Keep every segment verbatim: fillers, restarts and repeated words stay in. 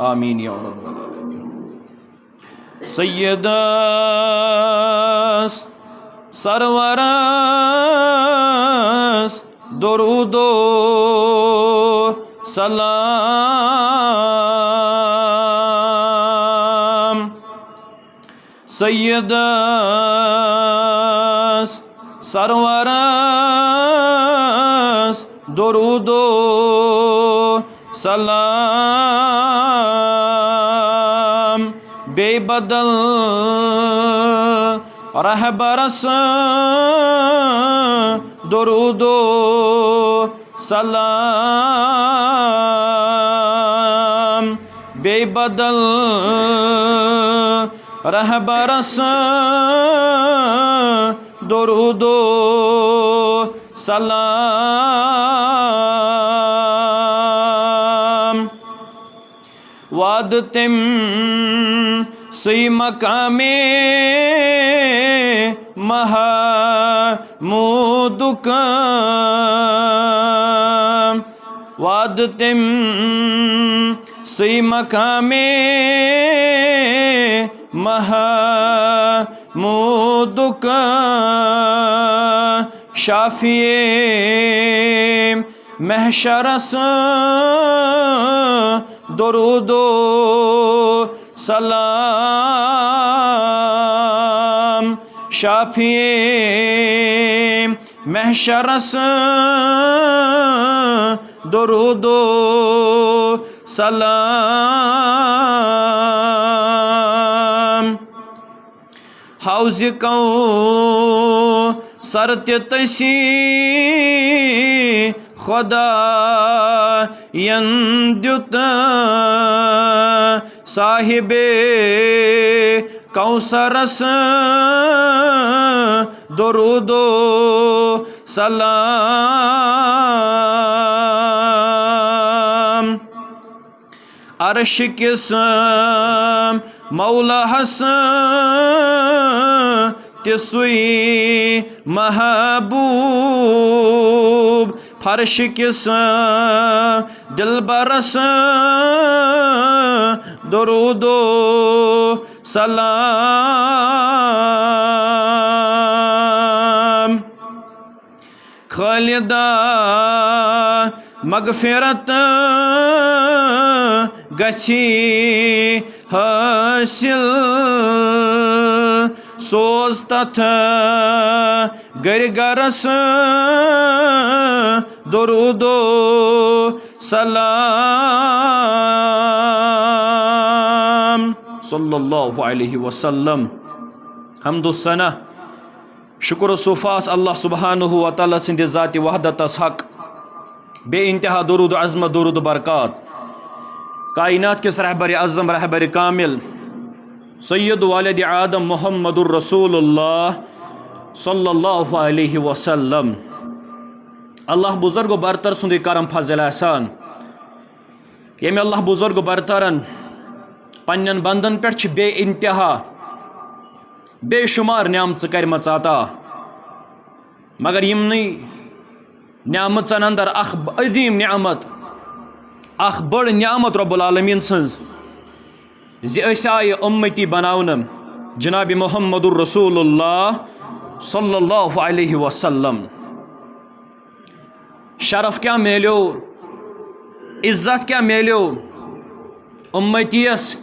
آمین یا رب العالمین۔ سیدس سرورس درود و سلام۔ سیدس سرورس درود و سلام۔ بے بدل رہبرس درود و سلام۔ بے بدل رہبرس درود و سلام۔ وعد تم سی مقام محمودک، وعد تم سی مقام محمودک، شافی محشرس درود و سلام۔ شافی محشرس درود و سلام۔ حوض کوثر تہِ تسی خدایَن دیُت، صاحب کوثرس درود و سلام۔ عرش کِس مولاہس تہِ سُے محبوب، فرش کِس دلبرس درود و سلام۔ خالدا مغفرت گژھی حٲصِل، سوز تتھ گرِ گرس درود و سلام۔ صلی اللہ علیہ وسلم۔ حمد و ثنا، شکر و صفاس اللہ سبحانہ و تعالیٰ سٕنٛدِ ذاتِ وحدتس حق، بے انتہا درود و عظمت، درود و برکات کائنات کِس رہبرِ اعظم، رہبرِ کامل، سید والد آدم محمد الرسول اللہ صلی اللہ علیہ وسلم۔ اللہ بزرگ و برتر سُنٛدُے کرم فضل احسان، ییٚمۍ اللہ بزرگ و برترن پننٮ۪ن بندن پٮ۪ٹھ چھِ بے انتہا، بے شمار نعمژٕ کرِمژٕ عطا۔ مگر یِمنٕے نعمژن اندر اکھ عظیم نعمت، اکھ بٔڑ نعمت رب العالمین سٕنٛز، زِ أسۍ آیہِ اُمتی بناونہٕ جناب محمد الرسول اللہ صلی اللہ علیہ وسلم۔ شرف کیٛاہ میلیو، عزت کیٛاہ میلیو اُمتیَس،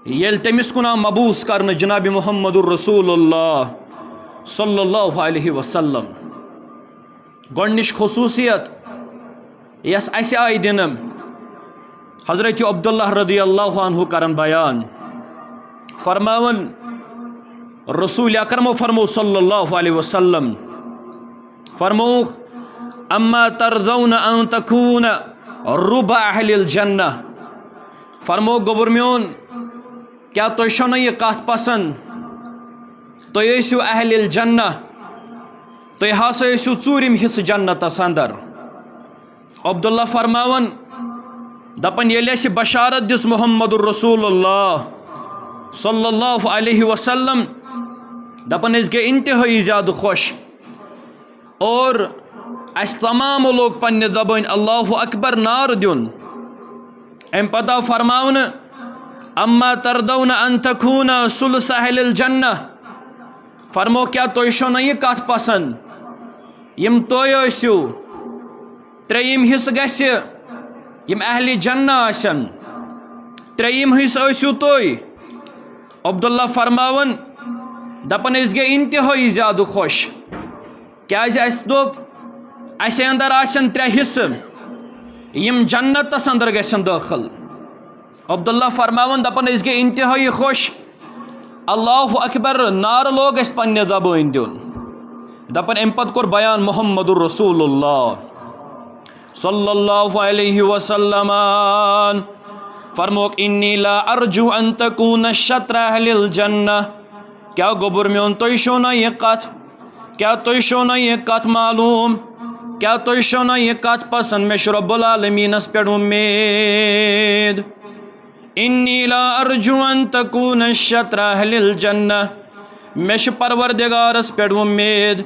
ییٚلہِ تٔمِس کُن آو مبعوث کرنہٕ جناب محمد الرسول اللہ صلی اللہ علیہ وسلم۔ گۄڈٕنِچ خصوٗصیت یۄس اَسہِ آیہِ دِنہٕ، حضرت عبداللہ رضی اللہ عنہ کرن بیان، فرماوان، رسول اکرمو فرمو صلی اللہ علیہ وسلم، فرمووُکھ، اما ترضون ان تکون ربع اہل الجنہ۔ فرمو، گوٚبُر میون، کیٛاہ تۄہہِ چھو نہ یہِ کتھ پسند؟ تُہۍ ٲسِو اہل الجنہ، تُہۍ ہسا ٲسِو ژوٗرِم حصہٕ جنتس اندر۔ عبداللہ فرماوان، دپان، ییٚلہِ اَسہِ بشارت دِژ محمد الرسول اللہ صلی اللہ علیہ وسلم، دپان، أسۍ گٔے انتہٲئی زیادٕ خۄش۔ اور اَسہِ تمامو لوگ پننہِ زبٲنۍ اللہ اکبر نعرٕ دیُن۔ امہِ پتہٕ آو فرماونہٕ، اما تردون ان تکون ثلث اہل الجنہ، فرموو، کیٛاہ تُہۍ چھو نہ یہِ کتھ پسند، یِم تُہۍ ٲسِو، ترٛیٚیِم حصہٕ گژھِ، یِم اہل جنہ آسن، ترٛیٚیِم حصہٕ ٲسِو تُہۍ؟ عبداللہ فرماوان، دپان، أسۍ گٔے انتہٲیی زیادٕ خۄش، کیازِ اَسہِ دوٚپ، اَسہِ اندر آسن ترٛےٚ حصہٕ، یِم جنتس اندر گژھن دٲخل۔ عبداللہ فرماوان، دپان، أسۍ گٔے انتہٲیی خۄش، اللہ اکبر نعرٕ لوگ اَسہِ پننہِ زبٲنۍ دیُن۔ دپان، امہِ پتہٕ کوٚر بیان محمد رسول اللہ صلی اللہ علیہ وسلم، فرموک، انی لا ارجو ان تکون شطر اہل الجنہ۔ کیا گوٚبُر میون، تُہۍ چھو نہ یہِ کتھ، کیا تُہۍ چھو نہ یہِ کتھ معلوم، کیا تُہۍ چھو نہ یہِ کتھ پسند؟ مےٚ چھُ رب العالمینس پٮ۪ٹھ وۄمید۔ انی لا ارجو ان تکون شطر اہل الجنہ۔ مےٚ چھِ پروردگارس پٮ۪ٹھ وۄمید،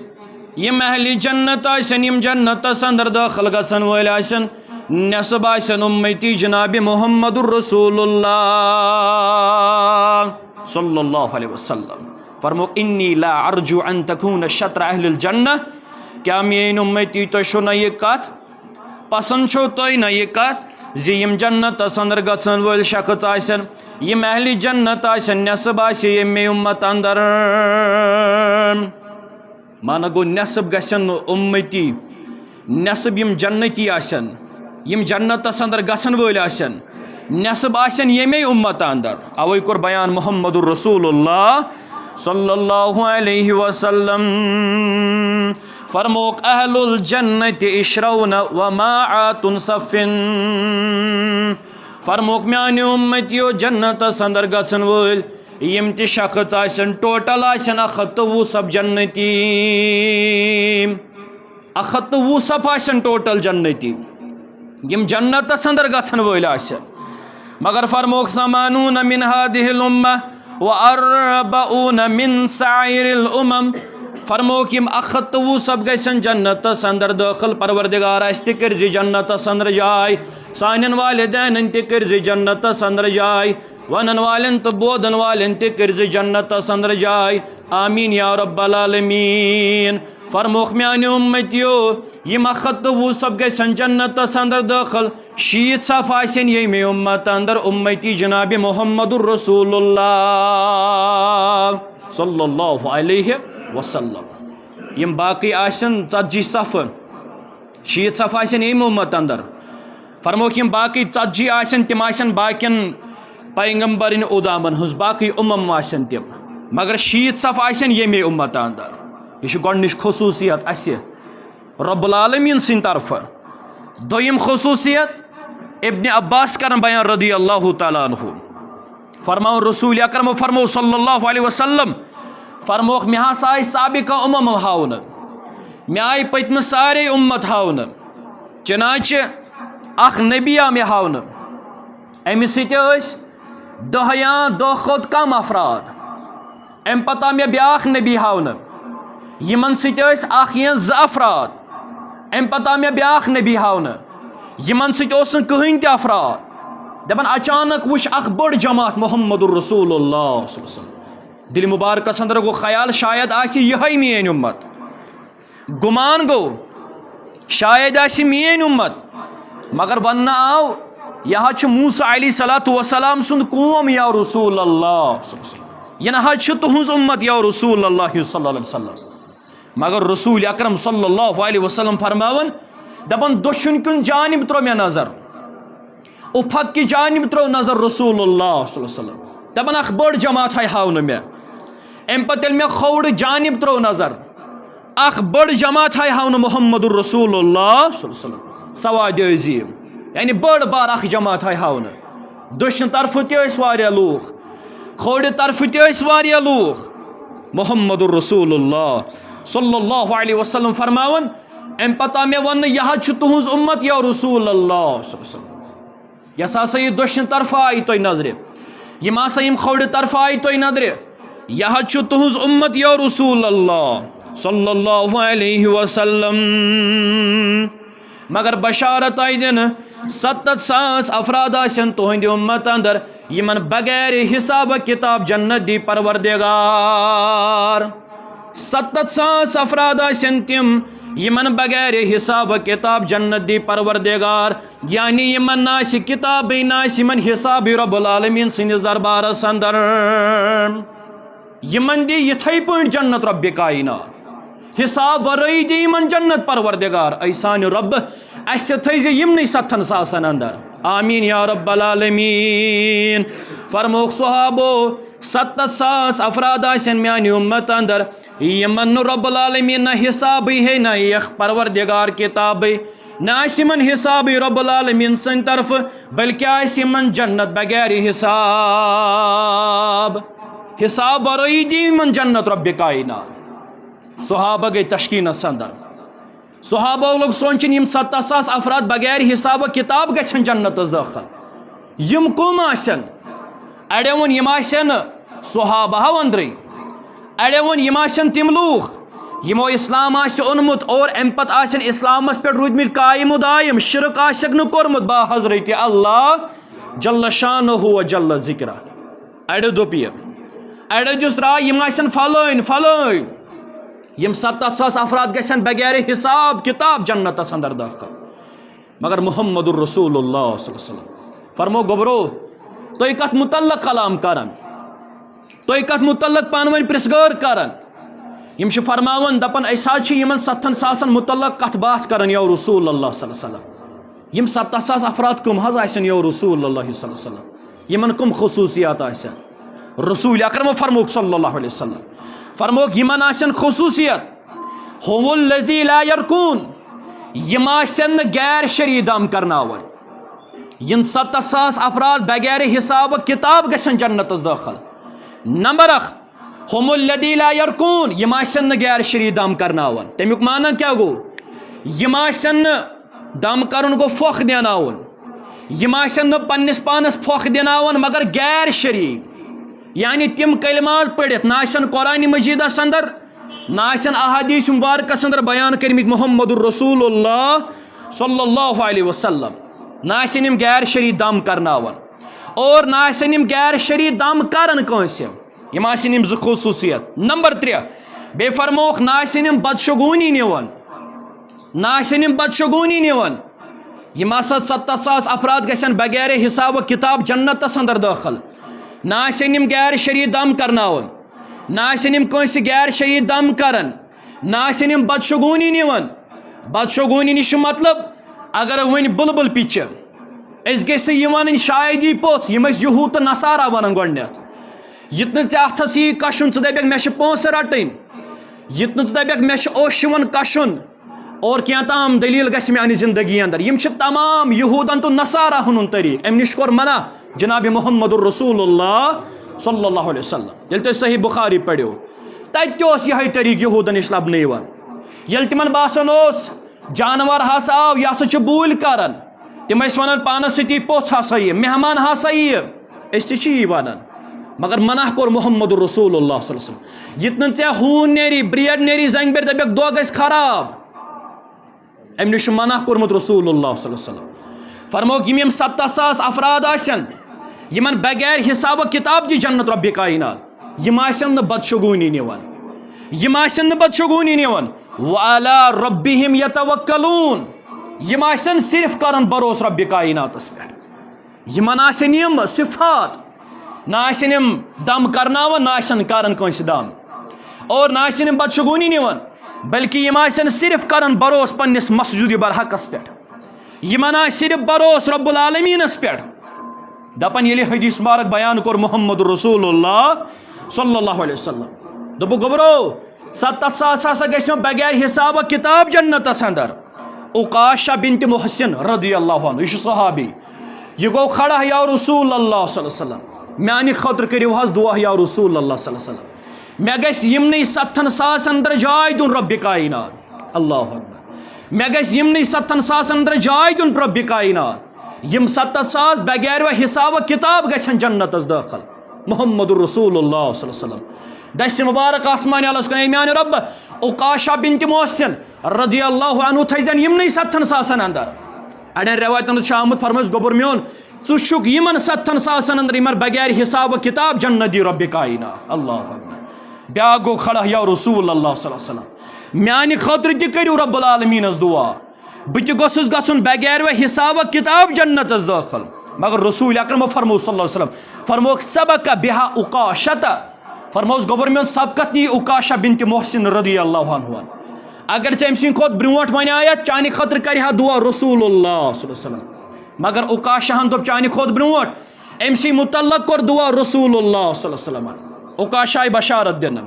یِم اہل جنت آسن، یِم جنتس اندر دٲخل گژھن وٲلۍ آسن، نٮ۪صٕب آسن امتی جناب محمد رسول اللہ صلی اللہ علیہ وسلم۔ فرموک، انی لا ارجو ان تکون شطر اہل الجنہ۔ کیا میٲنۍ امتی، تُہۍ چھو نہ یہِ کتھ پسند، چھو تۄہہِ نہ یہِ کتھ زِ یِم جنتس اندر گژھن وٲلۍ شخص آسن، یِم اہل جنت آسن، نٮ۪صٕب آسہِ ییٚمے امت اندر؟ معنی گوٚو، نٮ۪صٕب گژھن نہٕ امتی، نٮ۪صٕب یِم جنتی آسن، یِم جنتس اندر گژھن وٲلۍ آسن، نٮ۪صٕب آسن ییٚمے امت اندر۔ اوے کوٚر بیان محمد رسول اللہ صلی اللہ علیہ وسلم۔ فرموک، اہل الجنت عشرون و مائات صف۔ فرموک، میانہِ امتیو، جنتس اندر گژھن وٲلۍ یِم تہِ شخص آسن، ٹوٹل آسن اکھ ہتھ تہٕ وُہ سب جنتی۔ اکھ ہتھ تہٕ وُہ سب آسن ٹوٹل جنتی، یِم جنتس اندر گژھن وٲلۍ آسن۔ مگر فرموک، ثمانون من هذه الامة و اربعون من سائر الامم۔ فرموک، یِم اکھ ہتھ تہٕ وُہ سب گژھن جنتس اندر دٲخل۔ پروردگار، اسہِ تہِ کٔرۍ زِ جنتس اندر جاے، سانٮ۪ن والدینن تہِ کٔرۍ زِ جنتس اندر جاے، ونن والٮ۪ن تہٕ بوزن والٮ۪ن تہِ کٔرۍ زِ جنتس اندر جاے۔ آمین یا رب العالمین۔ فرموکھ، میانہِ امتیو، یِم اکھ ہتھ تہٕ وُہ سب گژھن جنتس اندر دٲخل، شیٖتھ صف آسن ییٚمہِ امت اندر امتی جناب محمد رسول اللہ صلی اللہ علیہ وسلم۔ یِم باقٕے آسن ژتجی صف، شیٖتھ صف آسن ییٚمہِ امت اندر۔ فرموکھ، یِم باقٕے ژتجی آسن، تِم آسن باقین پیغمبرن اودامن ہٕنٛز، باقٕے امم آسن تِم، مگر شیٖتھ صف آسن ییٚمے امت اندر۔ یہِ چھُ گۄڈٕنِچ خصوٗصیت اسہِ رب العالمین سٕنٛدِ طرفہٕ۔ دوٚیِم خصوٗصیت، ابن عباس کرن بیان رضی اللہ تعالیٰ عنہ، فرماوُن، رسول اکرم فرمو صلی اللہ علیہ وسلم، فرموکھ، مےٚ ہسا آیہِ سابقہ امم ہاونہٕ، مےٚ آیہِ پٔتمہِ سارے امت ہاونہٕ، چنانچہ اکھ نبی آو مےٚ ہاونہٕ، أمِس سۭتۍ ٲسۍ دَہ یا دَہ کھۄتہٕ کم افراد۔ امہِ پتہٕ آو مےٚ بیٛاکھ نبی ہاونہٕ، یِمن سۭتۍ ٲسۍ اکھ یا زٕ افراد۔ امہِ پتہٕ آو مےٚ بیٛاکھ نبی ہاونہٕ، یِمن سۭتۍ اوس نہٕ کٕہٕنۍ تہِ افراد۔ دپان، اچانک وٕچھ اکھ بٔڑ جماعت محمد رسول اللہ صلی اللہ علیہ وسلم۔ دِلہِ مبارکس اندر گوٚو خیال، شاید آسہِ یِہے میٲنۍ امت۔ گُمان گوٚو، شاید آسہِ میٲنۍ امت، مگر وننہٕ آو، یہِ حظ چھُ موسیٰ علیہ الصلوۃ والسلام سُنٛد قوم یا رسول اللہ۔ یہِ نہ حظ چھُ تُہنٛز امت یا رسول اللہ صلی اللہ علیہ وسلم۔ مگر رسول اکرم صلی اللہ علیہ وسلم فرماوان، دپان، دٔچھُن کُن جانب ترٛوو مےٚ نظر، افق کہِ جانب ترٛوو نظر رسول اللہ صلی اللہ علیہ وسلم۔ دپان، اکھ بٔڑ جماعت آیہِ ہاونہٕ مےٚ۔ امہِ پتہٕ ییٚلہِ مےٚ کھوورِ جانب ترٛوو نظر، اکھ بٔڑ جماعت آیہِ ہاونہٕ محمد رسول اللہ صلی اللہ علیہ وسلم۔ سواد عظیم، یعنی بٔڑ بار اکھ جماعت آیہِ ہاونہٕ۔ دٔچھنہِ طرفہٕ تہِ ٲسۍ واریاہ لوٗکھ، کھوورِ طرفہٕ تہِ ٲسۍ واریاہ لوٗکھ۔ محمد رسول اللہ صلی اللہ علیہ وسلم فرماوان، امہِ پتہٕ آو مےٚ وننہٕ، یہِ حظ چھُ تُہنٛز امت یا رسول اللہ صلی اللہ علیہ وسلم۔ یۄس ہسا یہِ دٔچھنہِ طرفہٕ آیہِ تۄہہِ نظرِ، یِم ہسا یِم کھوورِ طرفہٕ آیہِ تۄہہِ نظرِ، یہِ حظ چھُ تُہنٛز امت یا رسول اللہ صلی اللہ علیہ وسلم۔ مگر بشارت آیہِ دِنہٕ، ستتھ ساس افراد آسن تُہنٛدِ اُمت اندر، یِمن بغیر حساب کتاب جنت دی پروردگار۔ ستتھ ساس افراد آسن تِم، یِمن بغیر حساب کتاب جنت دی پروردگار، یعنی یِمن نہ آسہِ کتابٕے، نہ آسہِ یِمن حسابٕے رب العالمین سٕنٛدِس دربارس اندر۔ یِمن دِ یِتھے پٲٹھۍ جنت رب کائنات، حساب ورٲیی دِ یِمن جنت پروردگار۔ اے سانہِ رب، اسہِ تہِ تھٲیزِ یِمنٕے ستتھن ساسن اندر۔ آمین یا رب العالمین۔ فرموکھ صحابو، ستتھ ساس افراد آسن میانہِ اُمت اندر، یِمن نہٕ رب العالمین نہ حسابٕے ہے نہ یِیَکھ پروردگار کتابٕے، نہ آسہِ یِمن حسابٕے رب العالمین سٕنٛدِ طرفہٕ، بلکہ آسہِ یِمن جنت بغیر حساب۔ حساب ورٲیی دِ یِمن جنت رب کائنات۔ صحابہ گٔے تشکینس اندر۔ صحابہ لوگ سونچن، یِم ستتھ ساس افراد بغیر حساب و کتاب گژھن جنتس دٲخل۔ یِم کٕم آسن؟ اڑیو ووٚن، یِم آسن صحابہ ہو اندرٕے۔ اڑیو ووٚن، یِم آسن تِم لوٗکھ یِمو اسلام آسہِ اوٚنمُت اور امہِ پتہٕ آسن اسلامس پٮ۪ٹھ روٗدمٕتۍ قائم و دائم، شرک آسٮ۪کھ نہٕ کوٚرمُت با حضرت اللہ جل شانہ و جل ذکرہ۔ اڑیو دوٚپ یہِ، اڑیو دِژ راے، یِم آسن فلٲنۍ فلٲنۍ۔ یِم ستتھ ساس افراد گژھن بغیر حساب کتاب جنتس اندر دٲخل۔ مگر محمد رسول اللہ صلی اللہ علیہ وسلم فرمو، گوٚبرو، تُہۍ کتھ متعلق کلام کران؟ تُہۍ کتھ متعلق پانہٕ ؤنۍ پرژھ گٲر کران؟ یِم چھِ فرماوان، دپان، أسۍ حظ چھِ یِمن ستتھن ساسن متعلق کتھ باتھ کران، یا رسول اللہ صلی اللہ علیہ وسلم۔ یِم ستتھ ساس افراد کٕم حظ آسن، یا رسول اللہ صلی اللہ علیہ وسلم؟ یِمن کٕم خصوصیات آسن؟ رسول اکرم فرموک صلی اللہ علیہ وسلم، فرموک، یِمن آسن خصوصیت، هم الذی لا یرقون، یِم آسن نہٕ غیر شرعی دم کرناوان۔ یِم ستتھ ساس افراد بغیر حساب و کتاب گژھن جنتس دٲخل۔ نمبر اکھ، هم الذی لا یرقون، یِم آسن نہٕ غیر شرعی دم کرناوان۔ تمیُک معنی کیٛاہ گوٚو؟ یِم آسن نہٕ، دم کرُن گوٚو پھۄکھ دیناوُن۔ یِم آسن نہٕ پننِس پانس پھۄکھ دیناوان، مگر غیر شرعی، یعنی تِم کلمات پٔرِتھ نہ آسن قرآن مجیدس اندر، نہ آسن احادیث مبارکس اندر بیان کٔرمٕتۍ محمد رسول اللہ صلی اللہ علیہ وسلم، نہ آسن یِم غیر شرعی دم کرناوان اور نہ آسن یِم غیر شرعی دم کران کٲنٛسہِ۔ یِم آسن یِم زٕ خصوٗصیت۔ نمبر ترٛےٚ، بیٚیہِ فرمووُکھ، نہ آسن یِم بدشگوٗنی نِوان، نہ آسن یِم بدشگوٗنی نِوان۔ یِم ہسا ستتھ ساس افراد گژھن بغیر حساب و کتاب جنتس اندر دٲخل۔ نہ آسن یِم غیر شرعی دم کرناوان، نہ آسن یِم کٲنٛسہِ غیر شرعی دم کران، نہ آسن یِم بدشگوٗنی نِوان۔ بدشگوٗنی نِش چھُ مطلب، اگر وۄنۍ بُلبُل پِچہِ، أسۍ گٔژھۍ نہٕ یہِ وَنٕنۍ شاید یی پوٚژھ، یِم ٲسۍ یہوٗد تہٕ نصارا وَنان گۄڈٕنٮ۪تھ۔ یہِ تہِ نہٕ ژےٚ اَتھَس یی کَشُن، ژٕ دَپَکھ مےٚ چھِ پونٛسہٕ رَٹٕنۍ، یہِ تہِ نہٕ ژٕ دَپَکھ مےٚ چھِ اوٚش یِوان کَشُن، اور کینٛہہ تام دٔلیٖل گژھِ میٛانہِ زِندگی اندر۔ یِم چھِ تمام یہوٗدَن تہٕ نصارا ہُنٛد طریٖقہٕ۔ أمۍ نِش کوٚر منع جناب محمد رسول اللہ صلی اللہ علیہ وسلم۔ ییٚلہِ تُہۍ صحیح بخاری پٔرِو، تَتہِ تہِ اوس یِہوٚے طریٖقہٕ یہوٗدَن نِش لَبنہٕ یِوان۔ ییٚلہِ تِمَن باسان اوس، جانور ہسا آو، یہِ ہسا چھُ بوٗلۍ کران۔ تِم ٲسۍ ونان پانس سۭتی، پوٚژھ ہسا یہِ، مہمان ہسا یہِ۔ أسۍ تہِ چھِ یی ونان، مگر منع کوٚر محمد رسول اللہ صلی اللہ علیہ وسلم۔ یہِ تہِ نہٕ ژےٚ ہوٗن نیری، برٛیڈ نیری، زنٛگہِ بیٚرِ دپکھ دۄہ گژھِ خراب۔ أمۍ نِش چھُ منع کوٚرمُت رسول اللہ صلی اللہ علیہ وسلم۔ فرمووُکھ، یِم یِم ستتھ ساس افراد آسن، یِمن بغیر حساب و کتاب دی جنت رب کائنات۔ یِم آسن نہٕ بدشگوٗنی نِوان، یِم آسن نہٕ بدشگوٗنی نِوان۔ وعلی ربہم یتوکلون، یِم آسن صرف کران بھروسہٕ رب کائناتس پٮ۪ٹھ۔ یِمن آسن یِم صفات، نہ آسن یِم دم کرناوان، نہ آسن کران کٲنٛسہِ دم، اور نہ آسن یِم بدشگوٗنی نِوان، بلکہ یِم آسن صرف کران بھروسہٕ پننِس مسجد برحقس پٮ۪ٹھ۔ یِمن آسہِ صرف بھروسہٕ رب العالمینس پٮ۪ٹھ۔ دپان ییٚلہِ حدیث مبارک بیان کوٚر محمد رسول اللہ صلی اللہ علیہ وسلم، دوٚپُکھ، گوٚبرو، ستتھ ساس ہسا گژھِ یِم بغیر حساب و کتاب جنتس اندر۔ عکاشہ بنت محصن رضی اللہ عنہ، یہِ چھُ صحابی، یہِ گوٚو کھڑا، یا رسول اللہ صلی اللہ علیہ وسلم، میانہِ خٲطرٕ کٔرِو حظ دعا، یا رسول اللہ صلی اللہ علیہ وسلم۔ مےٚ گژھِ یِمنٕے ستتھن ساسن اندر جاے دیُن رب کائنات۔ اللہ اکبر۔ مےٚ گژھِ یِمنٕے ستتھن ساسن اندر جاے دیُن رب کائنات۔ یِم ستتھ ساس بغیر و حساب و کتاب گژھن جنتس دٲخل۔ محمد رسول اللہ صلی اللہ علیہ وسلم۔ دستِ مبارک آسمانِ الس کُن، اے میانہِ رۄبہٕ، عکاشہ بنت محصن رضی اللہ عنہ تھٲیزٮ۪ن یِمنٕے ستتھن ساسن اندر۔ اڑٮ۪ن روایتن منٛز چھُ آمُت، فرمٲیُس، گوٚبُر میون، ژٕ چھُکھ یِمن ستتھن ساسن اندر یِمن بغیر حساب و کتاب جنت دی رۄبِ کائنات۔ اللہ اکبر۔ بیاکھ گوٚو کھڑا، یا رسول اللہ صلی اللہ علیہ وسلم، میانہِ خٲطرٕ تہِ کٔرِو رب العالمینس دعا، بہٕ تہِ گوٚژھُس گژھُن بغیر و حساب و کتاب جنتس دٲخل۔ مگر رسول اکرم فرموو صلی اللہ علیہ وسلم، فرمووُکھ، سبق بہا عکاشہ، فرمووُس، گوٚبُر میون، سبقت نی عکاشہ بنت محصن رضی اللہ عنہ۔ اگر ژےٚ أمۍ سٕنٛدِ کھۄتہٕ برونٛٹھ ونیایتھ، چانہِ خٲطرٕ کرِ ہا دعا رسول اللہ صلی اللہ علیہ وسلم۔ مگر عکاشہ ہن دوٚپ چانہِ کھۄتہٕ برونٛٹھ أمۍ سٕے متعلق کوٚر دعا رسول اللہ صلی اللہ علیہ وسلم۔ عکاشہ آیہِ بشارت دِنہٕ۔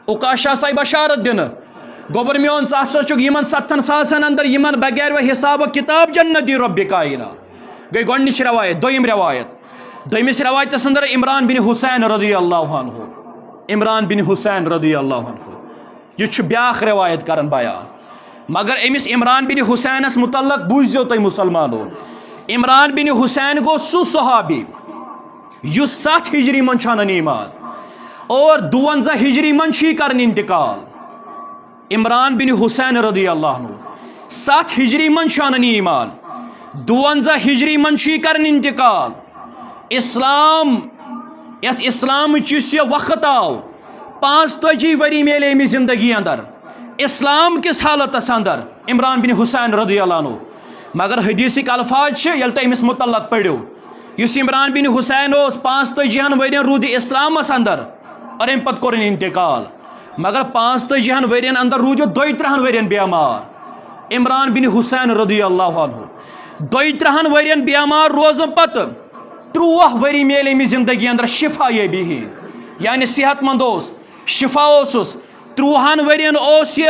عکاشہ آیہِ بشارت دِنہٕ، گوٚبُر میون، ژٕ ہسا چھُکھ یِمن ستتھن ساسن اندر یِمن بغیر و حساب و کتاب جنت دی رۄبِ کائنات۔ گٔے گۄڈٕنِچ روایت۔ دوٚیِم روایت، دوٚیمِس روایتس اندر عمران بن حسین رضی اللہ عنہ، عمران بن حسین رضی اللہ عنہ، یہِ چھُ بیاکھ روایت کران بیان۔ مگر أمِس عمران بن حسینس متعلق بوٗزیو تُہۍ مسلمانو، عمران بن حسین گوٚو سُہ صحابی یُس ستھ ہجری منٛز چھُ انان ایمان اور دُونزہ ہجری منٛز چھُ یہِ کران انتقال۔ عمران بن حسین رضی اللہ عنہ ستھ ہجری منٛز چھُ انان ایمان، دُونزہ ہجری منٛز چھُ یہِ کران انتقال۔ اسلام، یتھ اسلامٕچ یُس یہِ وقت آو، پانٛژتٲجی ؤری میلے أمِس زندگی اندر، اسلام کِس حالتس اندر، عمران بن حسین رضی اللہ عنہ۔ مگر حدیثٕکۍ الفاظ چھِ، ییٚلہِ تُہۍ أمِس متعلق پٔرِو، یُس عمران بن حسین اوس، پانٛژتٲجی ہن ؤرین روٗد یہِ اسلامس اندر اور امہِ پتہٕ کوٚرُن انتقال۔ مگر پانٛژتٲجی ہن ؤرین اندر روٗد یہِ دۄیہِ ترٕہن ؤرین بیمار۔ عمران بن حسین رضی اللہ عنہ دۄیہِ ترٕہن ؤرین بیمار روزنہٕ پتہٕ ترٛوہ ؤری میلے أمِس زندگی اندر شفا یٲبی ہِنٛدۍ، یعنی صحت مند اوس، شفا اوسُس۔ ترٛوہن ؤرین اوس یہِ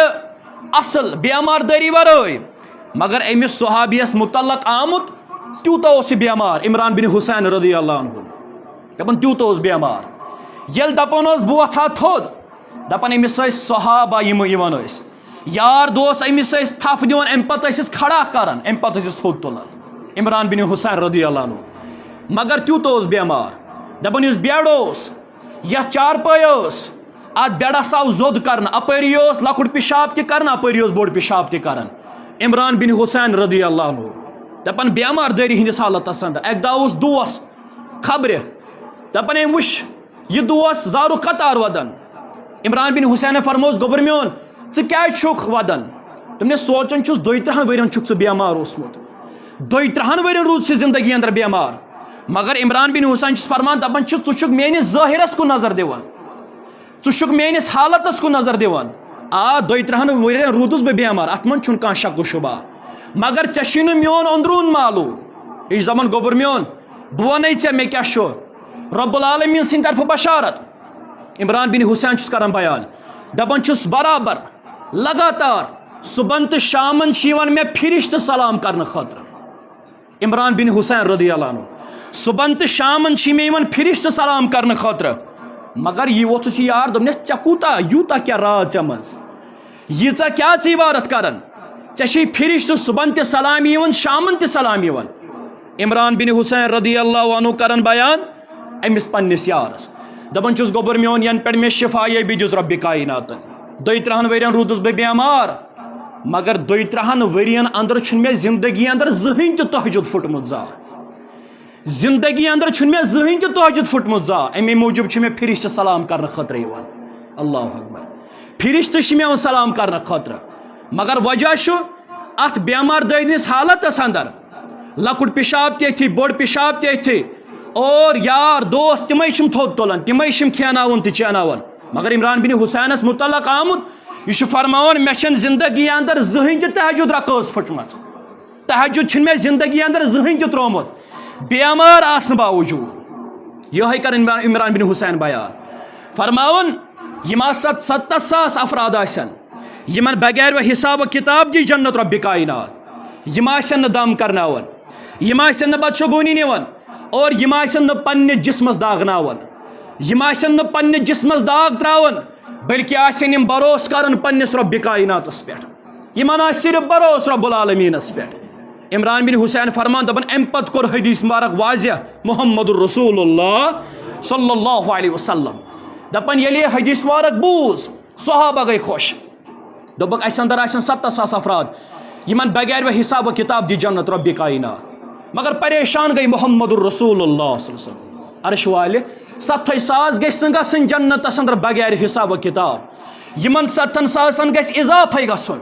اصل بیمار دٲری ورٲے، مگر أمِس صحابیس متعلق آمُت، تیوٗتاہ اوس یہِ بیمار، عمران بن حسین رضی اللہ عنہ۔ دپان تیوٗتاہ اوس بیمار۔ ییٚلہِ دپان اوس، بہٕ وۄتھٕ ہا تھوٚد، دپان أمِس ٲسۍ صحابہ یِم یِوان ٲسۍ، یار دوس أمِس ٲسۍ تھپھ دِوان، امہِ پتہٕ ٲسِس کھڑا کران، امہِ پتہٕ ٲسِس تھوٚد تُلان۔ عمران بن حسین رضی اللہ عنہ۔ مگر تیوٗتاہ اوس بیمار۔ دپان یُس بیڈ اوس، یتھ چارپٲے ٲس، اتھ بیڈس آو زوٚد کرنہٕ، اپٲری اوس لۄکُٹ پشاب تہِ کران، اپٲری اوس بوٚڑ پشاب تہِ کران۔ عمران بن حسین رضی اللہ عنہ۔ دپان بیمار دٲری ہٕنٛدِس حالتس اندر۔ اکہِ دۄہ اوس دوس خبرِ، دپان أمۍ وٕچھ یہِ دوس زارُک قطار ودان۔ عمران بن حسینن فرمووُس، گوٚبُر میون، ژٕ کیازِ چھُکھ ودان؟ دوٚپنس، سونچان چھُس، دۄیہِ ترٕہن ؤرین چھُکھ ژٕ بیمار اوسمُت، دۄیہِ ترٕہن ؤرین روٗد ژٕ زندگی اندر بیمار۔ مگر عمران بن حسین چھُس فرمان، دپان چھُ، ژٕ چھُکھ میٲنِس ظٲہرس کُن نظر دِوان، ژٕ چھُکھ میٲنِس حالتس کُن نظر دِوان۔ آ، دۄیہِ ترٕہن ؤرین روٗدُس بہٕ بیمار، اتھ منٛز چھُنہٕ کانٛہہ شک و شبہ، مگر ژےٚ چھُے نہٕ میون أنٛدروٗن معلوم۔ یہِ چھُ دپان، گوٚبُر میون، بہٕ ونے ژےٚ مےٚ کیٛاہ چھُ۔ رب العالمین سٕنٛدِ طرفہٕ بشارت۔ عمران بن حسین چھُس کران بیان، دپان چھُس، برابر لگاتار صبحن تہٕ شامن چھِ یِوان مےٚ فرشتہٕ سلام کرنہٕ خٲطرٕ۔ عمران بن حسین رضی اللہ عنہ، صبحن تہٕ شامن چھِ مےٚ یِوان فرشتہٕ سلام کرنہٕ خٲطرٕ۔ مگر یہِ ووٚتھُس یہِ یار، دوٚپنس، ژےٚ کوٗتاہ، یوٗتاہ کیٛاہ راز ژےٚ منٛز؟ ییٖژاہ کیٛاہ ژٕ عبادت کران؟ ژےٚ چھے فرشتہٕ صبحن تہِ سلام یِوان، شامن تہِ سلام یِوان۔ عمران بن حسین رضی اللہ عنہ کران بیان أمِس پننِس یارس، دپان چھُس، گوٚبُر میون، ینہٕ پٮ۪ٹھ مےٚ شفا یٲبی دِژ رۄبِ کائناتن، دۄیہِ ترٕہن ؤرین روٗدُس بہٕ بیمار، مگر دۄیہِ ترٕہن ؤرین اندر چھُنہٕ مےٚ زندگی اندر زٕہٕنۍ تہِ تہجد پھُٹمُت زانٛہہ۔ زندگی اندر چھُنہٕ مےٚ زٕہٕنۍ تہِ تہجد پھُٹمُت زانٛہہ۔ امی موٗجوٗب چھِ مےٚ فرشتہٕ سلام کرنہٕ خٲطرٕ یِوان۔ اللہ اکبر۔ فرشتہٕ چھِ مےٚ یِوان سلام کرنہٕ خٲطرٕ۔ مگر وجہ چھُ اتھ بیمار دٲری ہٕنٛدِس حالتس اندر، لۄکُٹ پشاب تہِ أتھی، بوٚڑ پشاب تہِ أتھی، اور یار دوست تِمے چھِم تھوٚد تُلان، تِمے چھِم کھیناوان تہٕ چیناوان۔ مگر عمران بن حسینس متعلق آمُت، یہِ چھُ فرماوان، مےٚ چھَنہٕ زندگی اندر زٕہٕنۍ تہِ تہجد رکٲژ پھٔٹمٕژ۔ تہجد چھُنہٕ مےٚ زندگی اندر زٕہٕنۍ تہِ ترٛوومُت، بیمار آسنہٕ باوجوٗد۔ یِہوٚے کرن عمران، عمران بن حسین بیان۔ فرماوُن، یِم آسن ستتھ ساس افراد آسن، یِمن بغیر و حساب و کتاب دی جنت رۄبِ کائنات۔ یِم آسن نہٕ دم کرناوان، یِم آسن نہٕ بدشگونی نِوان، اور یِم آسن نہٕ پننِس جسمس داغناوان، یِم آسن نہٕ پننِس جسمس داغ تراوان، بلکہ آسن یِم بھروسہٕ کران پننِس رۄبِ کائناتس پٮ۪ٹھ۔ یِمن آسہِ صرف بھروسہٕ رب العالمینس پٮ۪ٹھ۔ عمران بن حسین فرمان دپان، امہِ پتہٕ کوٚر حدیث مبارک واضح محمد رسول اللہ صلی اللہ علیہ وسلم۔ دَپان، ییٚلہِ یہِ حدیث مبارک بوٗز، صحابہ گٔے خۄش۔ دوٚپُکھ، اَسہِ اندر آسن ستتھ ساس افراد، یِمن بغیر وۄنۍ حساب و کتاب دی جنت رۄبِ کائنات۔ مگر پریشان گٔے محمد رسول اللہ صلی اللہ علیہ وسلم، عرش والہِ۔ ستتھے ساس گژھِ نہٕ گژھٕنۍ جنتس اندر بغیر حساب و کتاب، یِمن ستتھن ساسن گژھِ اضافے گژھُن۔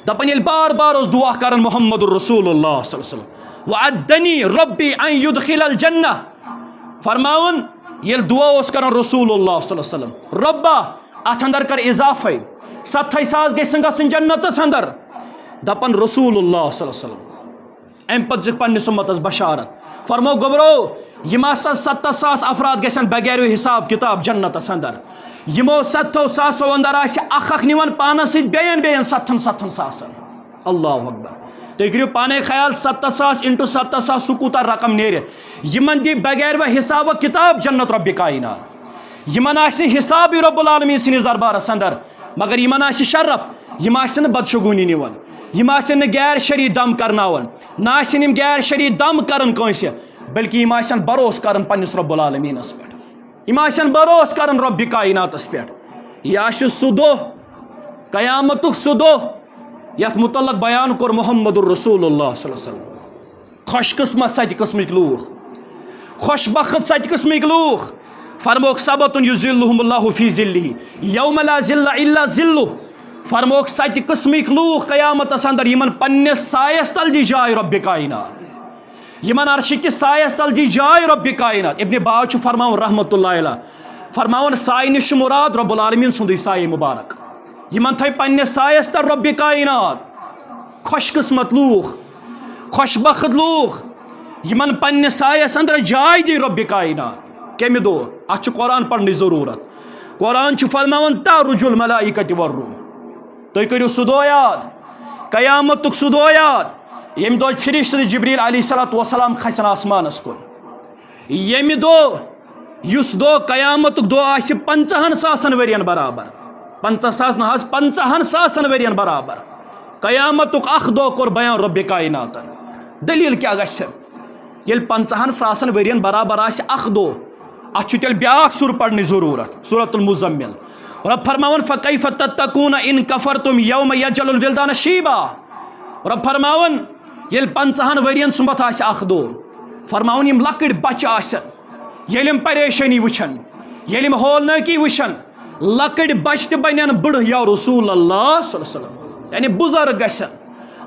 دَپان، ییٚلہِ بار بار اوس دعا کران محمد رسول اللہ صلی اللہ علیہ وسلم، وعدنی ربی ان یدخل الجنہ، فرماوُن، ییٚلہِ دعا اوس کران رسول اللہ صلی اللہ علیہ وسلم، رۄبا، اتھ اندر کر اضافے، ستتھے ساس گژھِ نہٕ گژھٕنۍ جنتس اندر۔ دَپان رسول اللہ صلی اللہ علیہ وسلم، امہِ پتہٕ دِژٕکھ پننِس اُمتس بشارت، فرمو، گوٚبرو، یِم ہسا ستتھ ساس افراد گژھن بغیر حساب کتاب جنتس اندر۔ یِمو ستتھو ساسو اندر آسہِ اکھ اکھ نِوان پانس سۭتۍ بیٚین بیٚین ستتھن ستتھن ساسن۔ اللہ اکبر۔ تُہۍ کٔرِو پانے خیال، ستتھ ساس into ستتھ ساس، سُہ کوٗتاہ رقم نیرِ؟ یِمن دی بغیر وۄنۍ حساب و کتاب جنت رۄبِ کائنات۔ یِمن آسہِ نہٕ حسابٕے رب العالمین سٕنٛدِس دربارس اندر، مگر یِمن آسہِ شرف، یِم آسن نہٕ بدشگونی نِوان، یِم آسن نہٕ غیر شرعی دم کرناوان، نہ آسن یِم غیر شرعی دم کران کٲنٛسہِ، بلکہِ یِم آسن بھروسہٕ کران پننِس رب العالمینس پٮ۪ٹھ، یِم آسن بھروسہٕ کران رۄبِ کائناتس پٮ۪ٹھ۔ یہِ آسہِ سُہ دۄہ، قیامتُک سُہ دۄہ، یتھ متعلق بیان کوٚر محمد رسول اللہ صلی اللہ علیہ وسلم۔ خوش قسمت ستہِ قسمٕکۍ لوٗکھ، خوش بخت ستہِ قسمٕکۍ لوٗکھ۔ فرموکھ، سبعة یظلهم اللہ فی ظلہ یوم لا ظل الا ظلہ۔ فرموکھ، ستہِ قسمٕکۍ لوٗکھ قیامتس اندر، یِمن پننِس سایس تل دی جاے رۄبِ کائنات، یِمن عرشہِ کِس سایس تل دی جاے رۄبِ کائنات۔ ابن باز چھُ فرماوان رحمت اللہ علیہ، فرماوان، سایہِ نِش چھُ مراد رب العالمین سُنٛدُے سایہِ مبارک، یِمن تھٲے پننِس سایس تل رۄبِ کائنات۔ خوش قسمت لوٗکھ، خوش بخت لوٗکھ، یِمن پننِس سایس اندر جاے دی رۄبِ کائنات۔ کمہِ دۄہ؟ اتھ چھُ قرآن پرنٕچ ضروٗرت۔ قرآن چھُ فرماوان، تعرج الملائکۃ والروح۔ تُہۍ کٔرِو سُہ دۄہ یاد، قیامتُک سُہ دۄہ یاد، ییٚمہِ دۄہ فرشتہٕ جبریل علیہ الصلوۃ والسلام کھسن آسمانس کُن۔ ییٚمہِ دۄہ، یُس دۄہ قیامتُک دۄہ آسہِ پنٛژاہن ساسن ؤرین برابر، پنٛژاہ ساس نہ حظ، پنٛژاہن ساسن ؤرین برابر، قیامتُک اکھ دۄہ کوٚر بیان رۄبِ کائناتن۔ دٔلیٖل کیٛاہ گژھِ؟ ییٚلہِ پنٛژاہن ساسن ؤرین برابر آسہِ اکھ دۄہ، اتھ چھُ تیٚلہِ بیٛاکھ سورہ پرنٕچ ضروٗرت، سورۃ المزمل۔ رب فرماوان، فکیف تتقون ان کفرتم یوم یجعل الولدان شیبا۔ رب فرماوان، ییٚلہِ پنٛژاہن ؤرین سُمبتھ آسہِ اکھ دۄہ، فرماوان، یِم لۄکٕٹۍ بچہِ آسن، ییٚلہِ یِم پریشٲنی وٕچھن، ییٚلہِ یِم ہولنٲکی وٕچھن، لۄکٕٹۍ بچہِ تہِ بنن بٕڑٕ یا رسول اللہ صلی اللہ علیہ وسلم، یعنی بُزرگ گژھن،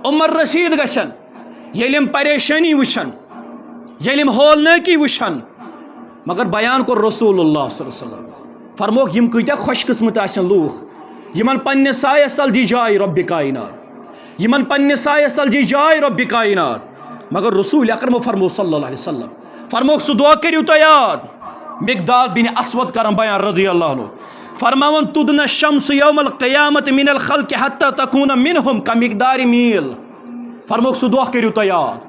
عمر رسیٖد گژھن، ییٚلہِ یِم پریشٲنی وٕچھن، ییٚلہِ یِم ہولنٲکی وٕچھن۔ مگر بیان کوٚر رسول اللہ صلی اللہ علیہ وسلم، فرموکھ، یِم کۭتیاہ خوش قسمت آسن لوٗکھ، یِمن پننِس سایس تل دی جاے رۄبِ کائنات، یِمن پننِس سایس تل دی جاے رۄبِ کائنات۔ مگر رسول اکرمو فرمو صلی اللہ علیہ وسلم، فرموکھ، سُہ دۄہ کٔرِو تُہۍ یاد۔ مقداد بن اسود کرن بیان رضی اللہ عنہ، فرماوان، تدنی الشمس یوم القیامت من الخلق حتی تکون منہم کمقدار میل۔ فرموکھ، سُہ دۄہ کٔرِو تُہۍ یاد،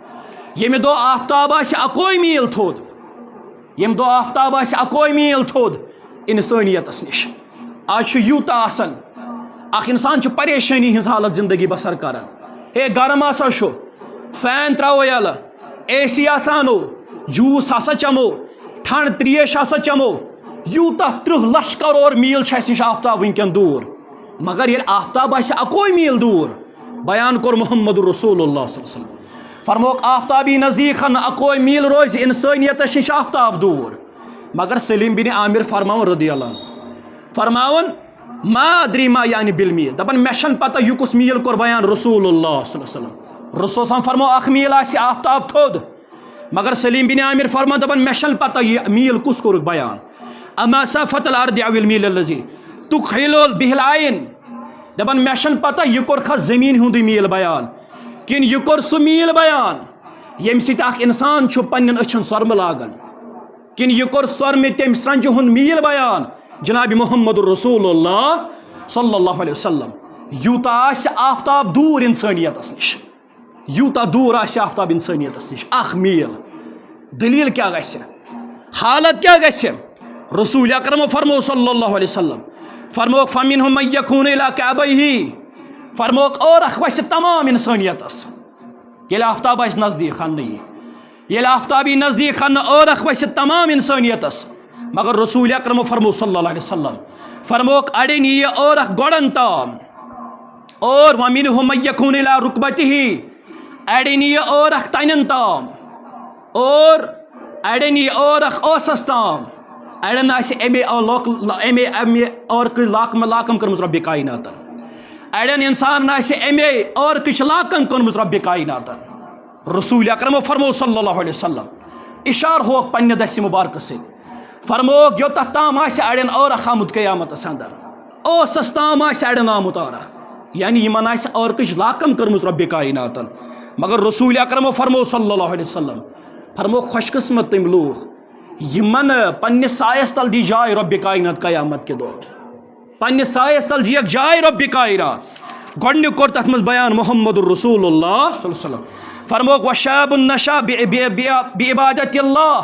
ییٚمہِ دۄہ آفتاب آسہِ اکوے میل تھوٚد، ییٚمہِ دۄہ آفتاب آسہِ اکوے میل تھوٚد انسٲنیتس نِش۔ آز چھُ یوٗتاہ آسان، اکھ انسان چھُ پریشٲنی ہٕنٛز حالت زندگی بسر کران۔ ہے، گرم آسان چھُ، فین تراوو یلہٕ، اے سی آسان ہو، جوٗس ہسا چمو، ٹھنڈ تریش ہسا چمو۔ یوٗتاہ ترٕٛہ لچھ کرور میٖل چھُ اَسہِ نِش آفتاب وٕنکیٚن دوٗر۔ مگر ییٚلہِ آفتاب آسہِ اکوے میٖل دوٗر، بیان کوٚر محمد رسول اللہ صلی اللہ علیہ وسلم، فرموکھ، آفتابی نزدیٖک ہن اکوے میٖل روزِ انسٲنیتس نِش آفتاب دوٗر۔ مگر سلیم بن عامر فرماوان رضی اللہ عنہ، فرماوان، ما ادری ما یعنی بالمیل، دپان، مےٚ چھنہٕ پتہ یہِ کُس میٖل کوٚر بیان رسول اللہ صلی اللہ علیہ وسلم۔ رسول صلی اللہ علیہ وسلم فرمو، اکھ میٖل آسہِ آفتاب تھوٚد۔ مگر سلیم بن عامر فرمان، دپان، مےٚ چھنہٕ پتہ یہِ میٖل کُس کوٚرُکھ بیان۔ اما سافت الارض او المیل الذی تکحل بہ العین، دپان، مےٚ چھنہٕ پتہ یہِ کوٚرکھا زٔمیٖن ہُنٛدُے میٖل بیان، کِنہٕ یہِ کوٚر سُہ میٖل بیان، ییٚمہِ سۭتۍ اکھ انسان چھُ پننٮ۪ن أچھن سۄرمہٕ لاگان، کِنہٕ یہِ کوٚر سۄرمہِ تمہِ سرٛنٛجہِ ہُنٛد میٖل بیان جناب محمد رسول اللہ صلی اللہ علیہ وسلم۔ یوٗتاہ آسہِ آفتاب دوٗر انسٲنیتس نِش، یوٗتاہ دوٗر آسہِ آفتاب انسٲنیتس نِش، اکھ میٖل۔ دٔلیٖل کیٛاہ گژھِ؟ حالت کیٛاہ گژھِ؟ رسول اکرم فرمو صلی اللہ علیہ وسلم، فرموکھ، فمنہم من یکون الی کعبیہ، فرموکھ، ٲرکھ وسہِ تمام انسٲنیتس۔ ییٚلہِ آفتاب آسہِ نزدیٖک ہننہٕ یی، ییٚلہِ آفتاب یی نزدیٖک ہننہٕ، ٲرکھ وسہِ تمام انسٲنیتس۔ مگر رسول اکرم فرمو صلی اللہ علیہ وسلم، فرموک اڑین یہِ ٲرکھ گۄڈن تام، اور ومنهم من يكون الى ركبته، اڑین یہِ ٲرکھ تنن تام، اور اڑین یہِ ٲرکھ ٲسس تام، اڑین آسہِ امی ٲ-، لوک-، امی، امی ٲرکٕچ لاکم، لاکم کٔرمٕژ رۄبِ کائناتن۔ اڑین انسانن آسہِ امی ٲرکٕچ لاکم کٔرمٕژ رۄبِ کائناتن۔ رسول اکرم فرمو صلی اللہ علیہ وسلم، اشارٕ ہوکھ پننہِ دستِ مبارکہٕ سۭتۍ، فرمووُکھ، یوٚتتھ تام آسہِ اڑٮ۪ن ٲرکھ آمُت قیامتس اندر، ٲسس تام آسہِ اڑٮ۪ن آمُت ٲرکھ، یعنی یِمن آسہِ ٲرکٕچ لاکم کٔرمٕژ رۄبِ کائناتن۔ مگر رسول اکرم فرمو صلی اللہ علیہ وسلم، فرمووُکھ، خۄش قسمت تِم لوٗکھ، یِمن پننِس سایس تل دی جاے رۄبِ کائنات قیامت کہِ دۄہ۔ پننِس سایس تل دِیکھ جاے رۄبِ کائنات۔ گۄڈنیُک کوٚر تتھ منٛز بیان محمد رسول اللہ صلی اللہ علیہ وسلم۔ فرمووُکھ، وشاب نشا بِ-، بِ-، بِ-، بعبادت اللہ۔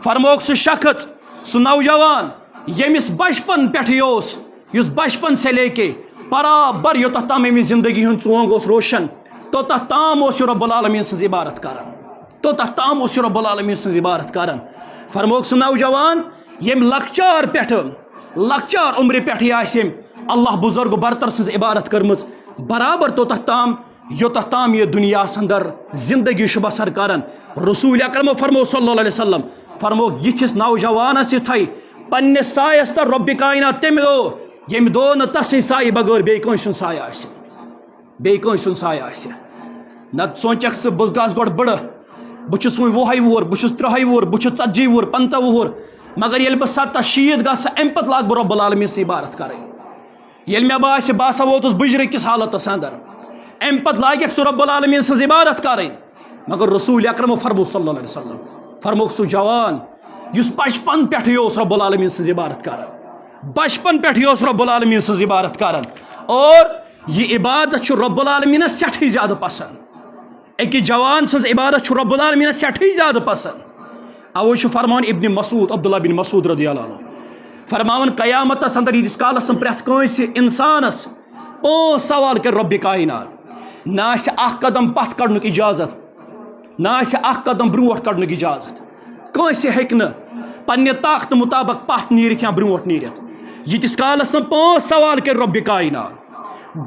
فرمووُکھ، سُہ شخص، سُہ نوجوان، ییٚمِس بچپن پٮ۪ٹھٕے اوس، یُس بچپن سے لے کے برابر یوٚتتھ تام أمِس زندگی ہُنٛد ژونگ اوس روشن، توٚتتھ تام اوس یہِ رب العالمین سٕنٛز عبادت کران۔ توٚتتھ تام اوس یہِ رب العالمین سٕنٛز عبادت کران۔ فرمووُکھ، سُہ نوجوان، ییٚمۍ لۄکچار پٮ۪ٹھٕ، لۄکچار عمرِ پٮ۪ٹھٕے آسہِ ییٚمۍ اللہ بزرگ برتر سٕنٛز عبادت کٔرمٕژ، برابر توٚتتھ تام، یوٚتتھ تام یہِ دُنیاہس اندر زندگی چھُ بسر کران۔ رسول اکرم فرمو صلی اللہ علیہ وسلم، فرمووُکھ، یِتھِس نوجوانس یِتھے پننِس سایس تل رۄبِ کائنات تمہِ دۄہ، ییٚمہِ دۄہ نہٕ تسٕنٛدِ سایہِ بغٲر بیٚیہِ کٲنٛسہِ ہُنٛد سایہِ آسہِ۔ بیٚیہِ کٲنٛسہِ ہُنٛد سایہِ آسہِ۔ نتہٕ سونٛچکھ ژٕ، بہٕ گژھٕ گۄڈٕ بٕڑٕ، بہٕ چھُس وُنہِ وُہے وُہُر، بہٕ چھُس ترٛہے وُہُر، بہٕ چھُس ژتجی وُہُر، پنٛژاہ وُہُر، مگر ییٚلہِ بہٕ ستتھ شیٖتھ گژھٕ، اَمہِ پتہٕ لاگہٕ بہٕ رۄب العالمین سٕنٛز عبادت کرٕنۍ۔ ییٚلہِ مےٚ باسہِ، بہٕ ہسا ووتُس بٕجرٕ کِس حالتس اندر، اَمہِ پتہٕ لاگٮ۪کھ ژٕ رۄب العالمین سٕنٛز عبادت کرٕنۍ۔ مگر رسول اکرم فرمو صلی اللہ علیہ وسلم، فرمووُکھ، سُہ جوان، یُس بچپن پٮ۪ٹھٕے اوس رۄب العالمین سٕنٛز عبادت کران، بچپن پٮ۪ٹھٕے اوس رۄب العالمین سٕنٛز عبادت کران، اور یہِ عبادت چھُ رۄب العالمینس سٮ۪ٹھٕے زیادٕ پسند۔ أکِس جوان سٕنٛز عبادت چھُ رۄب العالمینس سٮ۪ٹھٕے زیادٕ پسند۔ اوے چھُ فرمان ابن مسعود، عبداللہ بن مسعود رضی اللہ عنہ، فرماوان، قیامتس اندر ییٖتِس کالس نہٕ پرٛٮ۪تھ کٲنٛسہِ انسانس پانٛژھ سوال کرِ رۄبِ کائنات، نہ آسہِ اکھ قدم پتھ کڑنُک اجازت، نہ آسہِ اکھ قدم برونٛٹھ کڑنُک اجازت۔ کٲنٛسہِ ہیٚکہِ نہٕ پننہِ طاقتہٕ مُطابق پتھ نیٖرِتھ یا برونٛٹھ نیٖرِتھ، ییٖتِس کالس نہٕ پانٛژھ سوال کرِ رۄبِ کائنات۔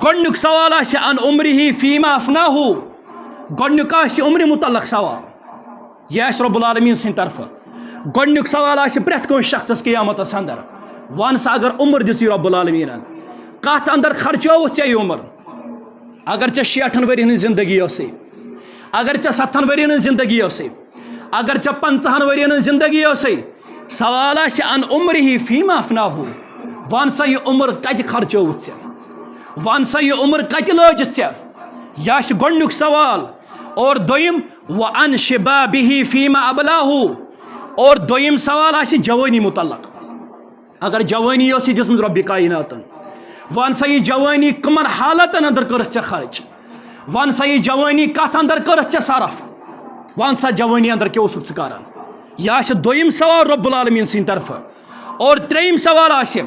گۄڈنیُک سوال آسہِ عن عمرہ فیما افناہ، گۄڈنیُک آسہِ عمرِ مُتعلق سوال۔ یہِ آسہِ رۄب العالمین سٕنٛدِ طرفہٕ۔ گۄڈنیُک سوال آسہِ پرٛٮ۪تھ کٲنٛسہِ شخصس قیامتس اندر، وَن سا، اگر عمر دِژٕے رۄب العالمینن، کتھ اندر خرچٲوٕتھ ژےٚ یہِ عمر؟ اگر ژےٚ شیٹھن ؤرین ہٕنٛز زندگی ٲسٕے، اگر ژےٚ ستتھن ؤرین ہٕنٛز زندگی ٲسٕے، اگر ژےٚ پنٛژاہن ؤرین ہٕنٛز زندگی ٲسٕے، سوال آسہِ عن عمرہ فیما افناہ، وَن سا، یہِ عمر کتہِ خرچٲوٕتھ ژےٚ؟ وَن سا، یہِ عمر کتہِ لٲجِتھ ژےٚ؟ یہِ آسہِ گۄڈنیُک سوال۔ اور دوٚیِم، وعن شبابہ فیما ابلاہ، اور دوٚیِم سوال آسہِ جوٲنی مُتعلق۔ اگر جوٲنی ٲسٕے دِژمٕژ رۄبِ کائناتن، وَن سا، یہِ جوٲنی کٕمن حالتن اندر کٔرٕتھ ژےٚ خرٕچ؟ وَن سا، یہِ جوٲنی کتھ اندر کٔرٕتھ ژےٚ صرف؟ وَن سا، جوٲنی اندر کیٛاہ اوسُکھ ژٕ کران؟ یہِ آسہِ دوٚیِم سوال رۄب العالمین سٕنٛدِ طرفہٕ۔ اور ترٛیٚیِم سوال آسہِ،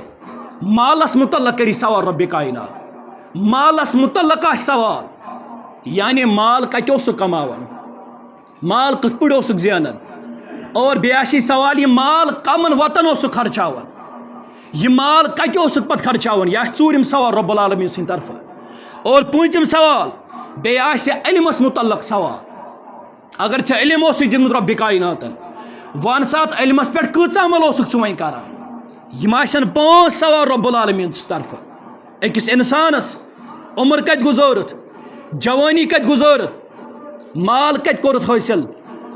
مالس مُتعلق کٔرِو سوال رۄبِ کائنات۔ مالس مُتعلق آسہِ سوال، یعنی مال کتہِ اوسُکھ کماوان، مال کِتھ پٲٹھۍ اوسُکھ زینان؟ اور بیٚیہِ آسہِ سوال، یہِ مال کمن وتن اوسُکھ خرچاوان؟ یہِ مال کتہِ اوسُکھ پتہٕ خرچاوان؟ یہِ آسہِ ژوٗرِم سوال رۄب العالمین سٕنٛدِ طرفہٕ۔ اور پوٗنٛژِم سوال، بیٚیہِ آسہِ علمس مُتعلق سوال۔ اگر ژےٚ علم اوسُے دیُتمُت رۄبِ کائناتن، وَن سا، اتھ علمس پٮ۪ٹھ کۭژاہ عمل اوسُکھ ژٕ وۄنۍ کران؟ یِم آسن پانٛژھ سوال رۄب العالمین سٕنٛدِ طرفہٕ أکِس انسانس۔ عمر کتہِ گُزٲرٕتھ، جوٲنی کتہِ گُزٲرٕتھ، مال کتہِ کوٚرُتھ حٲصِل،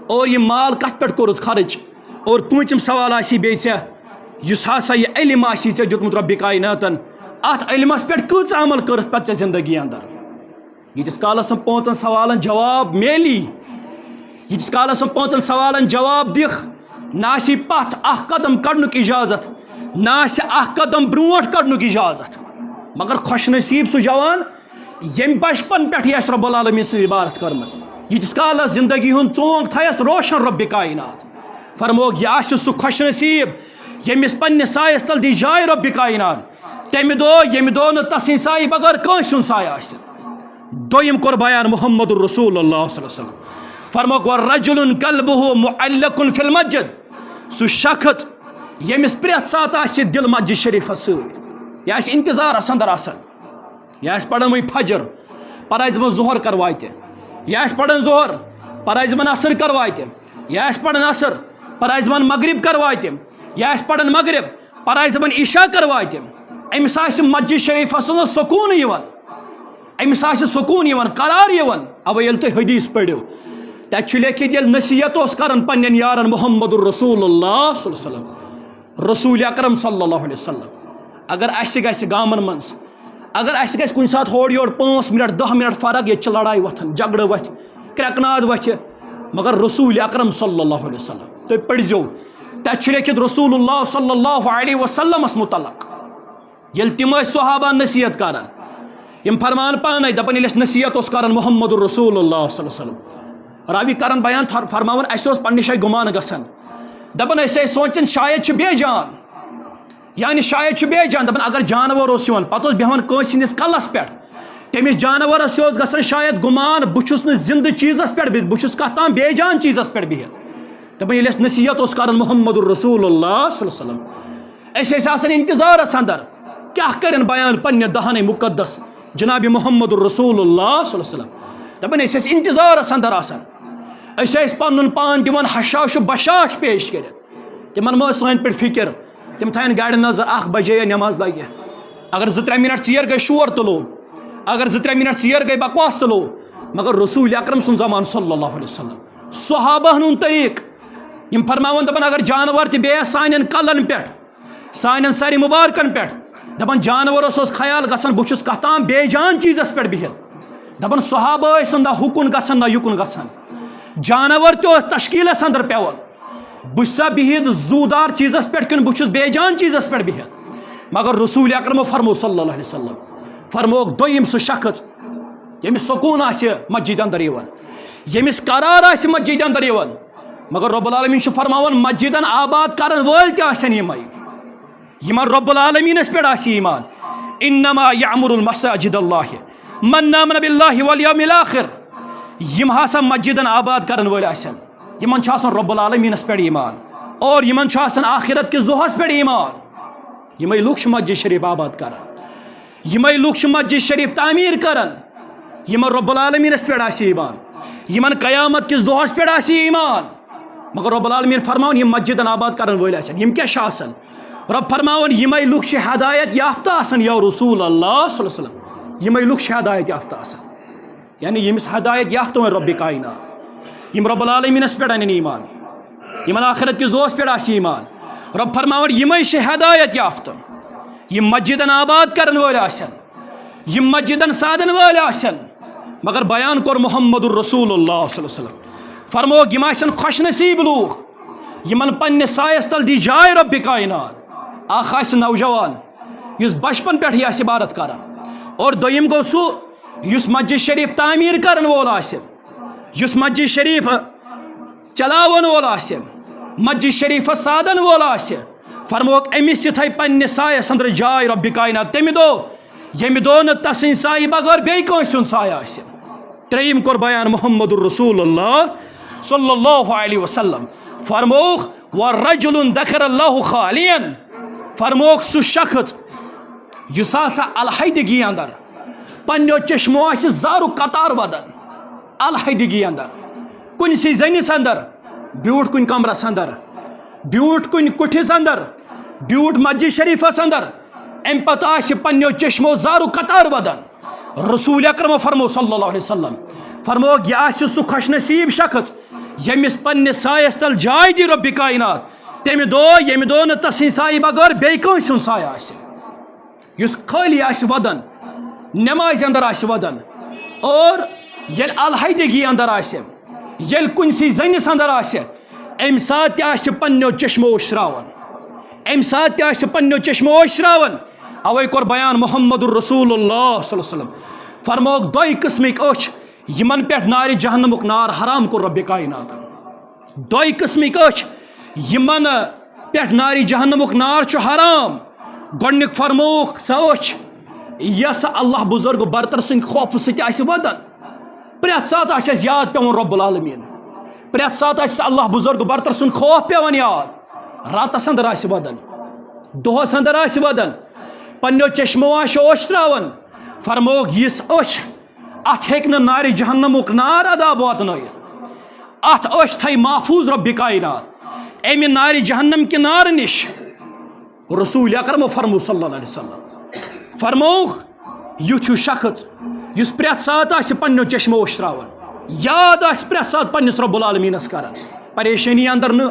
اور یہِ مال کتھ پٮ۪ٹھ کوٚرُتھ خرٕچ؟ اور پوٗنٛژِم سوال آسی بیٚیہِ ژےٚ، یُس ہسا یہِ علم آسی ژےٚ دیُتمُت رۄبِ کائناتن، اتھ علمس پٮ۪ٹھ کۭژاہ عمل کٔرٕتھ پتہٕ ژےٚ زندگی اندر؟ ییٖتِس کالس نہٕ پانٛژن سوالن جواب میلی، ییٖتِس کالس نہٕ پانٛژن سوالن جواب دِکھ، نہ آسی پتھ اکھ قدم کڑنُک اجازت، نہ آسہِ اکھ قدم برونٛٹھ کڑنُک اجازت۔ مگر خوش نصیب سُہ جوان، ییٚمۍ بچپن پٮ۪ٹھٕے آسہِ رۄب العالمین سٕنٛز عبادت کٔرمٕژ۔ ییٖتِس کالس زندگی ہُنٛد ژونگ تھایس روشن رۄبِ کائنات، فرمووُکھ، یہِ آسہِ سُہ خوش نصیب، ییٚمِس پننِس سایس تل دی جاے رۄبِ کائنات۔ تمہِ دۄہ، ییٚمہِ دۄہ نہٕ تسٕنٛدِ سایہِ بغٲر کٲنٛسہِ ہُنٛد سایہِ آسہِ۔ دوٚیِم کوٚر بیان محمد رسول اللہ صلی اللہ علیہ وسلم۔ فرمووُکھ، ورجل قلبہ معلق فی المسجد۔ سُہ شخص ییٚمِس پرٛٮ۪تھ ساتہٕ آسہِ دِل مسجد شریٖفَس سۭتۍ، یہِ آسہِ انتظارَس اندر آسان، یہِ آسہِ پَران وۄنۍ فجر، پَتہٕ آسہِ دَپان ظہر کر واتہِ، یہِ آسہِ پَران ظہر، پَتہٕ آسہِ دَپان عصر کر واتہِ، یہِ آسہِ پَران عصر، پَتہٕ آسہِ دَپان مغرب کر واتہِ، یہِ آسہِ پَران مغرب، پَتہٕ آسہِ دَپان عشاء کر واتہِ۔ أمِس آسہِ مسجد شریٖفَس منٛز سکوٗن یِوان، أمِس آسہِ سکوٗن یِوان، قرار یِوان۔ اَوَے ییٚلہِ تُہۍ حدیث پٔرِو، تَتہِ چھُ لیکھِتھ، ییٚلہِ نصیحت اوس کران پننٮ۪ن یارن محمد رسول اللہ صلی اللہ علیہ وسلم، رسول اکرم صلی اللہ علیہ وسلم، اگر اسہِ گژھِ گامن منٛز، اگر اسہِ گژھِ کُنہِ ساتہٕ ہورٕ یورٕ پانٛژھ منٹ، دَہ منٹ فرق، ییٚتہِ چھِ لڑایہِ وۄتھان، جھگڑٕ وۄتھِ، کرٛٮ۪کناد وۄتھِ، مگر رسول اکرم صلی اللہ علیہ وسلم، تُہۍ پٔرۍزیو، تتہِ چھُ لیکھِتھ رسول اللہ صلی اللہ علیہ وسلمس متعلق۔ ییٚلہِ تِم ٲسۍ صحابہ نصیحت کران، یِم فرمان پانے دپان، ییٚلہِ اَسہِ نصیحت اوس کران محمد رسول اللہ صلی اللہ علیہ وسلم، راوی کران بیان، فر-، فرماوان، اَسہِ اوس پننہِ جایہِ گُمان گژھان، دپان، أسۍ ٲسۍ سونچان شاید چھُ بے جان، یعنی شاید چھُ بے جان، دپان، اگر جانور اوس یِوان، پتہٕ اوس بیہوان کٲنٛسہِ ہٕنٛدِس کلس پٮ۪ٹھ، تٔمِس جانورس یہِ اوس گژھان شاید گُمان، بہٕ چھُس نہٕ زندٕ چیٖزس پٮ۪ٹھ بِہِتھ، بہٕ چھُس کتھ تام بے جان چیٖزس پٮ۪ٹھ بِہِتھ۔ دپان، ییٚلہِ اَسہِ نصیحت اوس کران محمد رسول اللہ صلی اللہ علیہ وسلم، أسۍ ٲسۍ آسان انتظارس اندر، کیٛاہ کرن بیان پننہِ دہانِ مقدس جناب محمد رسول اللہ صلی اللہ علیہ وسلم۔ دپان، أسۍ ٲسۍ انتظارس اندر آسان، أسۍ ٲسۍ پنُن پان دِوان ہشاش و بشاش پیش کٔرِتھ۔ تِمن مہ ٲس سٲنۍ پٲٹھۍ فکر، تِم تھاین گاڑِ نظر، اکھ بجے یا نماز لگہِ، اگر زٕ ترٛےٚ منٹ ژیر گٔے شور تُلو، اگر زٕ ترٛےٚ منٹ ژیر گٔے بکواس تُلو، مگر رسول اکرم سُنٛد زمانہٕ صلی اللہ علیہ وسلم، صحابہن ہُنٛد طریٖقہٕ، یِم فرماوان دپان، اگر جانور تہِ بیٚہہ سانٮ۪ن کلن پٮ۪ٹھ، سانٮ۪ن سرِ مبارکن پٮ۪ٹھ، دپان، جانورس اوس خیال گژھان، بہٕ چھُس کتھ تام بے جان چیٖزس پٮ۪ٹھ بِہِتھ۔ دپان، صحابہٕ ٲسۍ نہ ہُکُن گژھان، نہ یُکُن گژھان۔ جانور تہِ اوس تشکیلس اندر پٮ۪وان۔ بہٕ چھُسا بِہِتھ زوٗدار چیٖزس پٮ۪ٹھ کِنہٕ بہٕ چھُس بے جان چیٖزس پٮ۪ٹھ بِہِتھ؟ مگر رسول اکرمو فرمو صلی اللہ علیہ وسلم، فرمووُکھ، دوٚیِم سُہ شخص ییٚمِس سکوٗن آسہِ مسجد اندر یِوان، ییٚمِس قرار آسہِ مسجد اندر یِوان، مگر رب العالمین چھُ فرماوان، مسجدن آباد کرن وٲلۍ تہِ آسن یِمے، یِمن رب العالمینس پٮ۪ٹھ آسہِ ایمان۔ انما یعمر المساجد اللہ من آمن باللہ والیوم الاخر۔ یِم ہسا مسجدن آباد کرن وٲلۍ آسن، یِمن چھُ آسان رب العالمینس پٮ۪ٹھ ایمان اور یِمن چھُ آسان آخرت کِس دۄہس پٮ۪ٹھ ایمان۔ یِمے لُکھ چھِ مسجد شریف آباد کران، یِمے لُکھ چھِ مسجد شریف تعمیٖر کران، یِمن رب العالمینس پٮ۪ٹھ آسہِ ایمان، یِمن قیامت کِس دۄہس پٮ۪ٹھ آسہِ ایمان۔ مگر رب العالمین فرماوان، یِم مسجدن آباد کرن وٲلۍ آسن، یِم کیٛاہ چھِ آسان؟ رب فرماوان، یِمے لُکھ چھِ ہدایت یافتہ آسان، یا رسول اللہ صلی اللہ علیہ وسلم، یِمے لُکھ چھِ ہدایت یافتہ آسان۔ یعنی ییٚمِس ہدایت یافتہ وۄنۍ رۄبِ کاینات، یِم رۄب العالمیٖنَس پٮ۪ٹھ اَنن ایمان، یِمن آخرت کِس دۄہَس پٮ۪ٹھ آسہِ ایمان۔ رۄب فرماوان، یِمَے چھِ ہدایت یافتہٕ، یِم مسجدن آباد کرن وٲلۍ آسن، یِم مسجدن سادن وٲلۍ آسن۔ مگر بیان کوٚر محمد رسول اللہ صلی اللہ علیہ وسلم، فرمووُکھ، یِم آسن خۄش نصیٖب لوٗکھ، یِمن پننہِ سایس تل دی جاے رۄبِ کاینات۔ اکھ آسہِ نوجوان، یُس بچپن پٮ۪ٹھٕے آسہِ عبادت کران، اور دوٚیِم گوٚو سُہ، یُس مسجد شریف تعمیٖر کرن وول آسہِ، یُس مسجد شریف چلاون وول آسہِ، مسجد شریفس سادن وول آسہِ، فرمووُکھ، أمِس یِتھے پننہِ سایس اندر جاے رۄبِ کاینات۔ تمہِ دۄہ، ییٚمہِ دۄہ نہٕ تسٕنٛدِ سایہِ بغٲر بیٚیہِ کٲنٛسہِ ہُنٛد سایہِ آسہِ۔ ترٛیٚیِم کوٚر بیان محمد رسول اللہ صلی اللہ علیہ وسلم، فرمووُکھ، ورجل ذکر اللہ خالیا، فرمووُکھ، سُہ شخص یُس ہسا الحیدگی اندر پننیو چشمو آسہِ زارُک قطار ودان، الحیدگی اندر، کُنسٕے زٔنِس اندر، بیوٗٹھ کُنہِ کمرس اندر، بیوٗٹھ کُنہِ کُٹھِس اندر، بیوٗٹھ مسجد شریفس اندر، امہِ پتہٕ آسہِ پننیو چشمو زارُک قطار ودان۔ رسول اکرم فرمو صلی اللہ علیہ وسلم، فرمووُکھ، یہِ آسہِ سُہ خۄش نصیٖب شخص ییٚمِس پننہِ سایس تل جاے دی رۄبِ کاینات، تمہِ دۄہ ییٚمہِ دۄہ نہٕ تسٕنٛدِ سایہِ بغٲر بیٚیہِ کٲنٛسہِ ہُنٛد سایہِ آسہِ، یُس خٲلی آسہِ ودان، نمازِ اندر آسہِ ودان، اور ییٚلہِ الحیدگی اندر آسہِ، ییٚلہِ کُنسٕے زٔنِس اندر آسہِ، امہِ ساتہٕ تہِ آسہِ پننیو چشمو أچھ تراوان، امہِ ساتہٕ تہِ آسہِ پننیو چشمو أچھ تراوان۔ اوے کوٚر بیان محمد رسول اللہ صلی اللہ علیہ وسلم، فرمووُکھ، دۄیہِ قٕسمٕکۍ أچھ، یِمن پٮ۪ٹھ نارِ جہنمُک نار حرام کوٚر رۄبِ کایناتن۔ دۄیہِ قٕسمٕکۍ أچھ، یِمن پٮ۪ٹھ نارِ جہنمُک نار چھُ حرام۔ گۄڈٕنیُک فرمووُکھ، سۄ أچھ، یۄس اللہ بزرگ برتر سٕنٛدِ خوفہٕ سۭتۍ آسہِ ودان۔ پرٛٮ۪تھ ساتہٕ آسہِ اَسہِ یاد پٮ۪وان رۄب العالمیٖن، پرٛٮ۪تھ ساتہٕ آسہِ اللہ بزرگ برتر سُنٛد خوف پٮ۪وان یاد۔ راتس اندر آسہِ ودان، دۄہس اندر آسہِ ودان، پننیو چشمو آسہِ اوٚش تراوان، فرمووُکھ، یِژھ أچھ، اتھ ہیٚکہِ نہٕ نارِ جہنمُک نار عذاب واتنٲیِتھ۔ اتھ أچھ تھایہِ محفوظ رب کائنات امہِ نارِ جہنم کہِ نارٕ نِش۔ رسول اکرم فرمو صلی اللہ علیہ وسلم، فرمووُکھ، یُتھ ہیوٗ شخص یُس پرٛٮ۪تھ ساتہٕ آسہِ پننیو چشمو اوٚش تراوان، یاد آسہِ پرٛٮ۪تھ ساتہٕ پننِس رب العالمینس کران، پریشٲنی اندر نہٕ،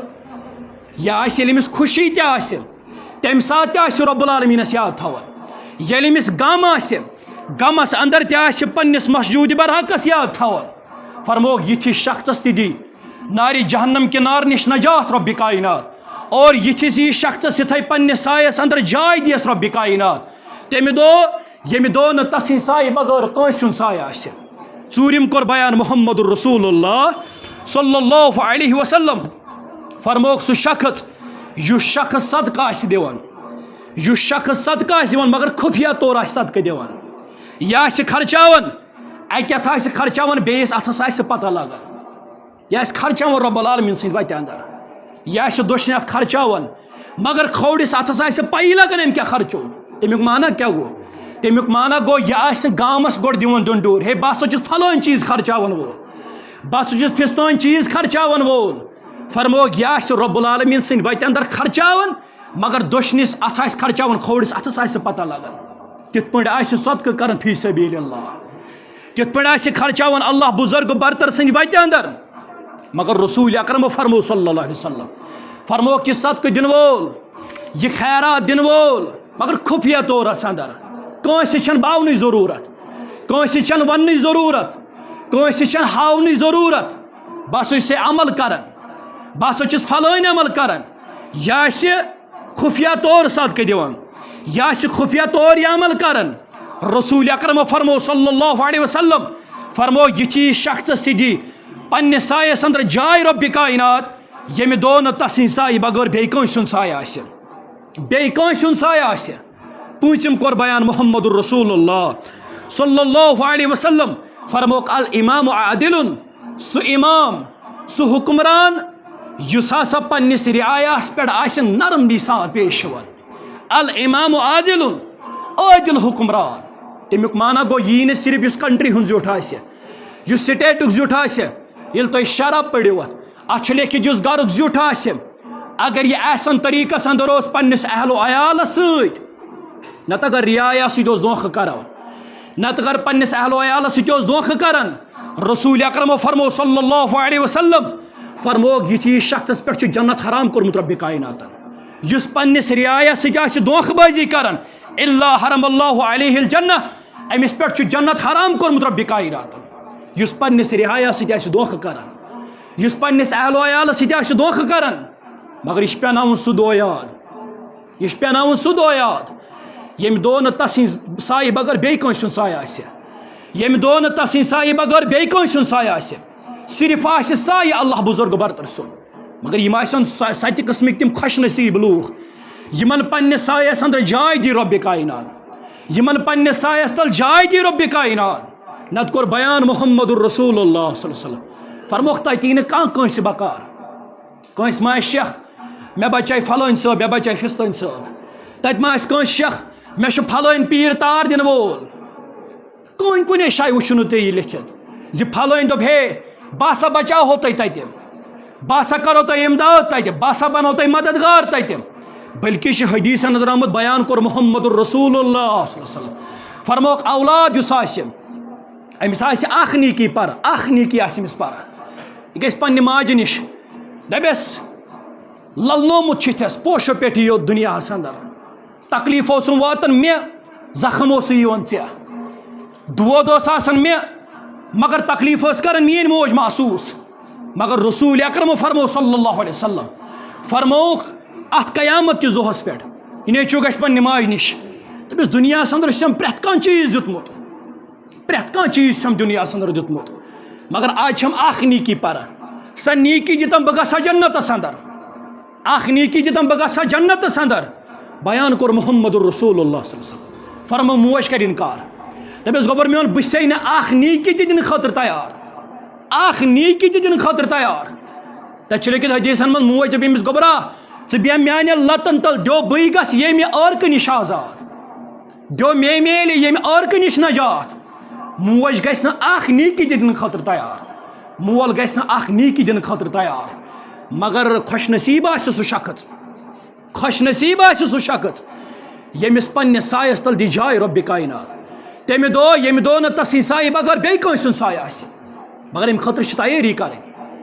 یہِ آسہِ ییٚلہِ أمِس خوشی تہِ آسہِ، تمہِ ساتہٕ تہِ آسہِ رب العالمینس یاد تھاوان، ییٚلہِ أمِس غم آسہِ، غمس اندر تہِ آسہِ پننِس مسجود برحقس یاد تھاوان۔ فرمووُکھ، یِتھِس شخصس تہِ دی نارِ جہنم کہِ نار نِش نجات رب کائنات، اور یِتھِس یہِ شخصس یہِ تھایہِ پننِس سایس اندر جاے دِیس رب کائنات۔ تمہِ دۄہ، ییٚمہِ دۄہ نہٕ تسٕنٛدِ سایہِ بغٲر کٲنٛسہِ ہُنٛد سایہِ آسہِ۔ ژوٗرِم کوٚر بیان محمد رسول اللہ صلی اللہ علیہ وسلم۔ فرمووُکھ، سُہ شخص، یُس شخص صدقہٕ آسہِ دِوان، یُس شخص صدقہٕ آسہِ دِوان مگر خفیہ طور آسہِ صدقہٕ دِوان، یہِ آسہِ خرچاوان، اَکہِ اَتھٕ آسہِ خرچاوان، بیٚیِس اَتھَس آسہِ پَتہ لگان۔ یہِ آسہِ خرچاوان رب العالمین سٕنٛدِ وَتہِ اندر، یہِ آسہِ دٔچھنہِ اَتھٕ خرچاوان، مگر کھوورِس اَتھَس آسہِ پَیی لگان أمۍ کیٛاہ خرچوو۔ تَمیُک معنہ کیٛاہ گوٚو؟ تَمیُک معنہ گوٚو، یہِ آسہِ گامَس گۄڈٕ دِوان ڈنڈور، ہے، بہٕ ہسا چھُس فلٲنۍ چیٖز خرچاوان وول، بہٕ ہسا چھُس فِستٲنۍ چیٖز خرچاوان وول۔ فرمووُکھ، یہِ آسہِ رب العالمین سٕنٛدِ وَتہِ اندر خرچاوان، مگر دٔچھنِس اَتھٕ آسہِ خرچاوان، کھوورِس اَتھَس آسہِ پَتہ لگان۔ تِتھ پٲٹھۍ آسہِ صدقہٕ کران فی سبیل اللہ، تِتھ پٲٹھۍ آسہِ خرچاوان اللہ بزرگ برتر سٕنٛدِ وَتہِ اندر۔ مگر رسول اکرم فرمو صلی اللہ علیہ وسلم، فرمووُکھ، یہِ صدقہٕ دِنہٕ وول، یہِ خیرات دِنہٕ وول، مگر خفیہ طورس اندر، کٲنٛسہِ چھَنہٕ باونٕچ ضروٗرت، کٲنٛسہِ چھَنہٕ وننٕچ ضروٗرت، کٲنٛسہِ چھَنہٕ ہاونٕچ ضروٗرت، بہٕ ہسا چھُس عمل کران، بہٕ ہسا چھُس فلٲنۍ عمل کران، یہِ آسہِ خفیہ طور صدقہٕ دِوان، یہِ آسہِ خفیہ طور یہِ عمل کران۔ رسول اکرم فرمو صلی اللہ علیہ وسلم، فرمو، یِتھی شخصس تہِ دی پننِس سایس اندر جاے رب کائنات، ییٚمہِ دۄہ نہٕ تسٕنٛدِ سایہِ بغٲر بیٚیہِ کٲنٛسہِ ہُنٛد سایہِ آسہِ، بیٚیہِ کٲنٛسہِ ہُنٛد سایہِ آسہِ۔ پوٗنٛژِم کوٚر بیان محمد رسول اللہ صلی اللہ علیہ وسلم، فرمووُکھ، الامام عادل، سُہ امام، سُہ حکمران یُس ہسا پننِس رعایاہس پٮ۪ٹھ آسہِ نرم سان پیش یِوان۔ الامام عادل، عادل حکمران۔ تَمیُک معنی گوٚو، یی نہٕ صرف یُس کنٹری ہُنٛد زیُٹھ آسہِ، یُس سٹیٹُک زیُٹھ آسہِ، ییٚلہِ تُہۍ شرح پٔرِو اتھ، اتھ چھُ لیکھِتھ یُس گرُک زیُٹھ آسہِ، اگر یہِ احسن طریقس اندر اوس پننِس اہل و عیالس سۭتۍ، نتہٕ اگر رعایا سۭتۍ اوس دھوکہٕ کران، نتہٕ اگر پننِس اہل و عیالس سۭتۍ اوس دھوکہٕ کران، رسول اکرم فرمو صلی اللہ علیہ وسلم، فرمووُکھ، یِتھی شخصس پٮ۪ٹھ چھُ جنت حرام کوٚرمُت رب کائناتن۔ یُس پننِس رعایا سۭتۍ آسہِ دھوکہٕ بازی کران، الا حرم اللہ علیہ الجنہ، أمِس پٮ۪ٹھ چھُ جنت حرام کوٚرمُت رب کائناتن۔ یُس پننِس رعایا سۭتۍ آسہِ دھوکہٕ کران، یُس پننِس اہل و عیالس سۭتۍ آسہِ دھوکہٕ کران، مگر یہِ چھُ پیاناوُن سُہ دۄہ یاد، یہِ چھُ پیاناوُن سُہ دۄہ یاد، ییٚمہِ دۄہ نہٕ تسٕنٛز سایہِ بغٲر بیٚیہِ کٲنٛسہِ ہُنٛد سایہِ آسہِ، ییٚمہِ دۄہ نہٕ تسٕنٛز سایہِ بغٲر بیٚیہِ کٲنٛسہِ ہُنٛد سایہِ آسہِ، صرف آسہِ سایہِ اللہ بزرگ برتر سُنٛد۔ مگر یِم آسن سۄ-، سۄ تہِ قٕسمٕکۍ تِم خوش نصیٖب لوٗکھ، یِمن پننِس سایس اندر جاے دی رب کائنات، یِمن پننِس سایس تل جاے دی رب کائنات۔ نتہٕ کوٚر بیان محمد رسول اللہ صلی اللہ علیہ وسلم، فرمووُکھ، تتہِ یی نہٕ کانٛہہ کٲنٛسہِ بکار، کٲنٛسہِ ما آسہِ شیخ، مےٚ بچاے فلٲنۍ صٲب، مےٚ بچاے فستٲنۍ صٲب، تتہِ ما آسہِ کٲنٛسہِ شیخ، مےٚ چھُ فلٲنۍ پیٖر تار دِنہٕ وول۔ کٕہٕنۍ کُنے جایہِ وٕچھِو نہٕ تُہۍ یہِ لیکھِتھ زِ فلٲنۍ دوٚپ، ہے، بہٕ ہسا بچاوہو تۄہہِ تتہِ، بہٕ ہسا کرو تۄہہِ امداد تتہِ، بہٕ ہسا بنو تۄہہِ مددگار تتہِ۔ بلکہِ چھِ حدیثن اندر آمُت بیان، کوٚر محمد رسول اللہ صلی اللہ علیہ وسلم، فرمووُکھ، اولاد یُس آسہِ، أمِس آسہِ اکھ نیکی پرٕ، اکھ نیکی آسہِ أمِس پرٕ۔ یہِ گژھِ پننہِ ماجہِ نِش، دپٮ۪س، للنومُت چھُ تھس پوشو پٮ۪ٹھ یہِ دُنیاہس اندر۔ تکلیف اوسُم واتان مےٚ، زخم اوسُے یِوان ژےٚ۔ دود اوس آسان مےٚ، مگر تکلیف ٲس کران میٲنۍ موج محسوٗس۔ مگر رسول اکرم فرمو صلی اللہ علیہ وسلم، فرمووُکھ، اتھ قیامت کِس دۄہس پٮ۪ٹھ، یہِ نیچو گژھِ پننہِ ماجہِ نِش، تٔمِس دُنیاہس اندر چھُسم پرٛٮ۪تھ کانٛہہ چیٖز دیُتمُت، پرٛٮ۪تھ کانٛہہ چیٖز چھُسم دُنیاہس اندر دیُتمُت، مگر آز چھم اکھ نیکی پرٕ، سۄ نیکی دِتم بہٕ گژھٕ ہا جنتس اندر۔ اکھ نیکی دِتم بہٕ گژھٕ ہا جنتس اندر۔ بیان کوٚر محمد رسول اللہ صلی اللہ علیہ وسلم۔ فرمو، موج کرِ انکار۔ دپٮ۪س، گوٚبر میون، بہٕ چھسے نہٕ اکھ نیکی تہِ دِنہٕ خٲطرٕ تیار۔ اکھ نیکی تہِ دِنہٕ خٲطرٕ تیار۔ تتہِ چھُ لیکھِتھ حدیثن منٛز، موج دپہِ أمِس، گوٚبرا، ژٕ بیٚہہ میانٮ۪ن لتن تل، دیو بٕے گژھ ییٚمہِ عٲرقہٕ نِش آزاد، دیو مے میلہِ ییٚمہِ عٲرقہٕ نِش نجات۔ موج گژھِ نہٕ اکھ نیکی تہِ دِنہٕ خٲطرٕ تیار، مول گژھِ نہٕ اکھ نیکی دِنہٕ خٲطرٕ تیار۔ مگر خۄش نصیب آسہِ سُہ شخص، خۄش نصیب آسہِ سُہ شخص، ییٚمِس پننِس سایس تل دی جاے رۄبِ کاینات۔ تمہِ دۄہ، ییٚمہِ دۄہ نہٕ تسٕنٛدۍ سایہِ بغٲر بیٚیہِ کٲنٛسہِ ہُنٛد سایہِ آسہِ، مگر امہِ خٲطرٕ چھِ تیٲری کرٕنۍ،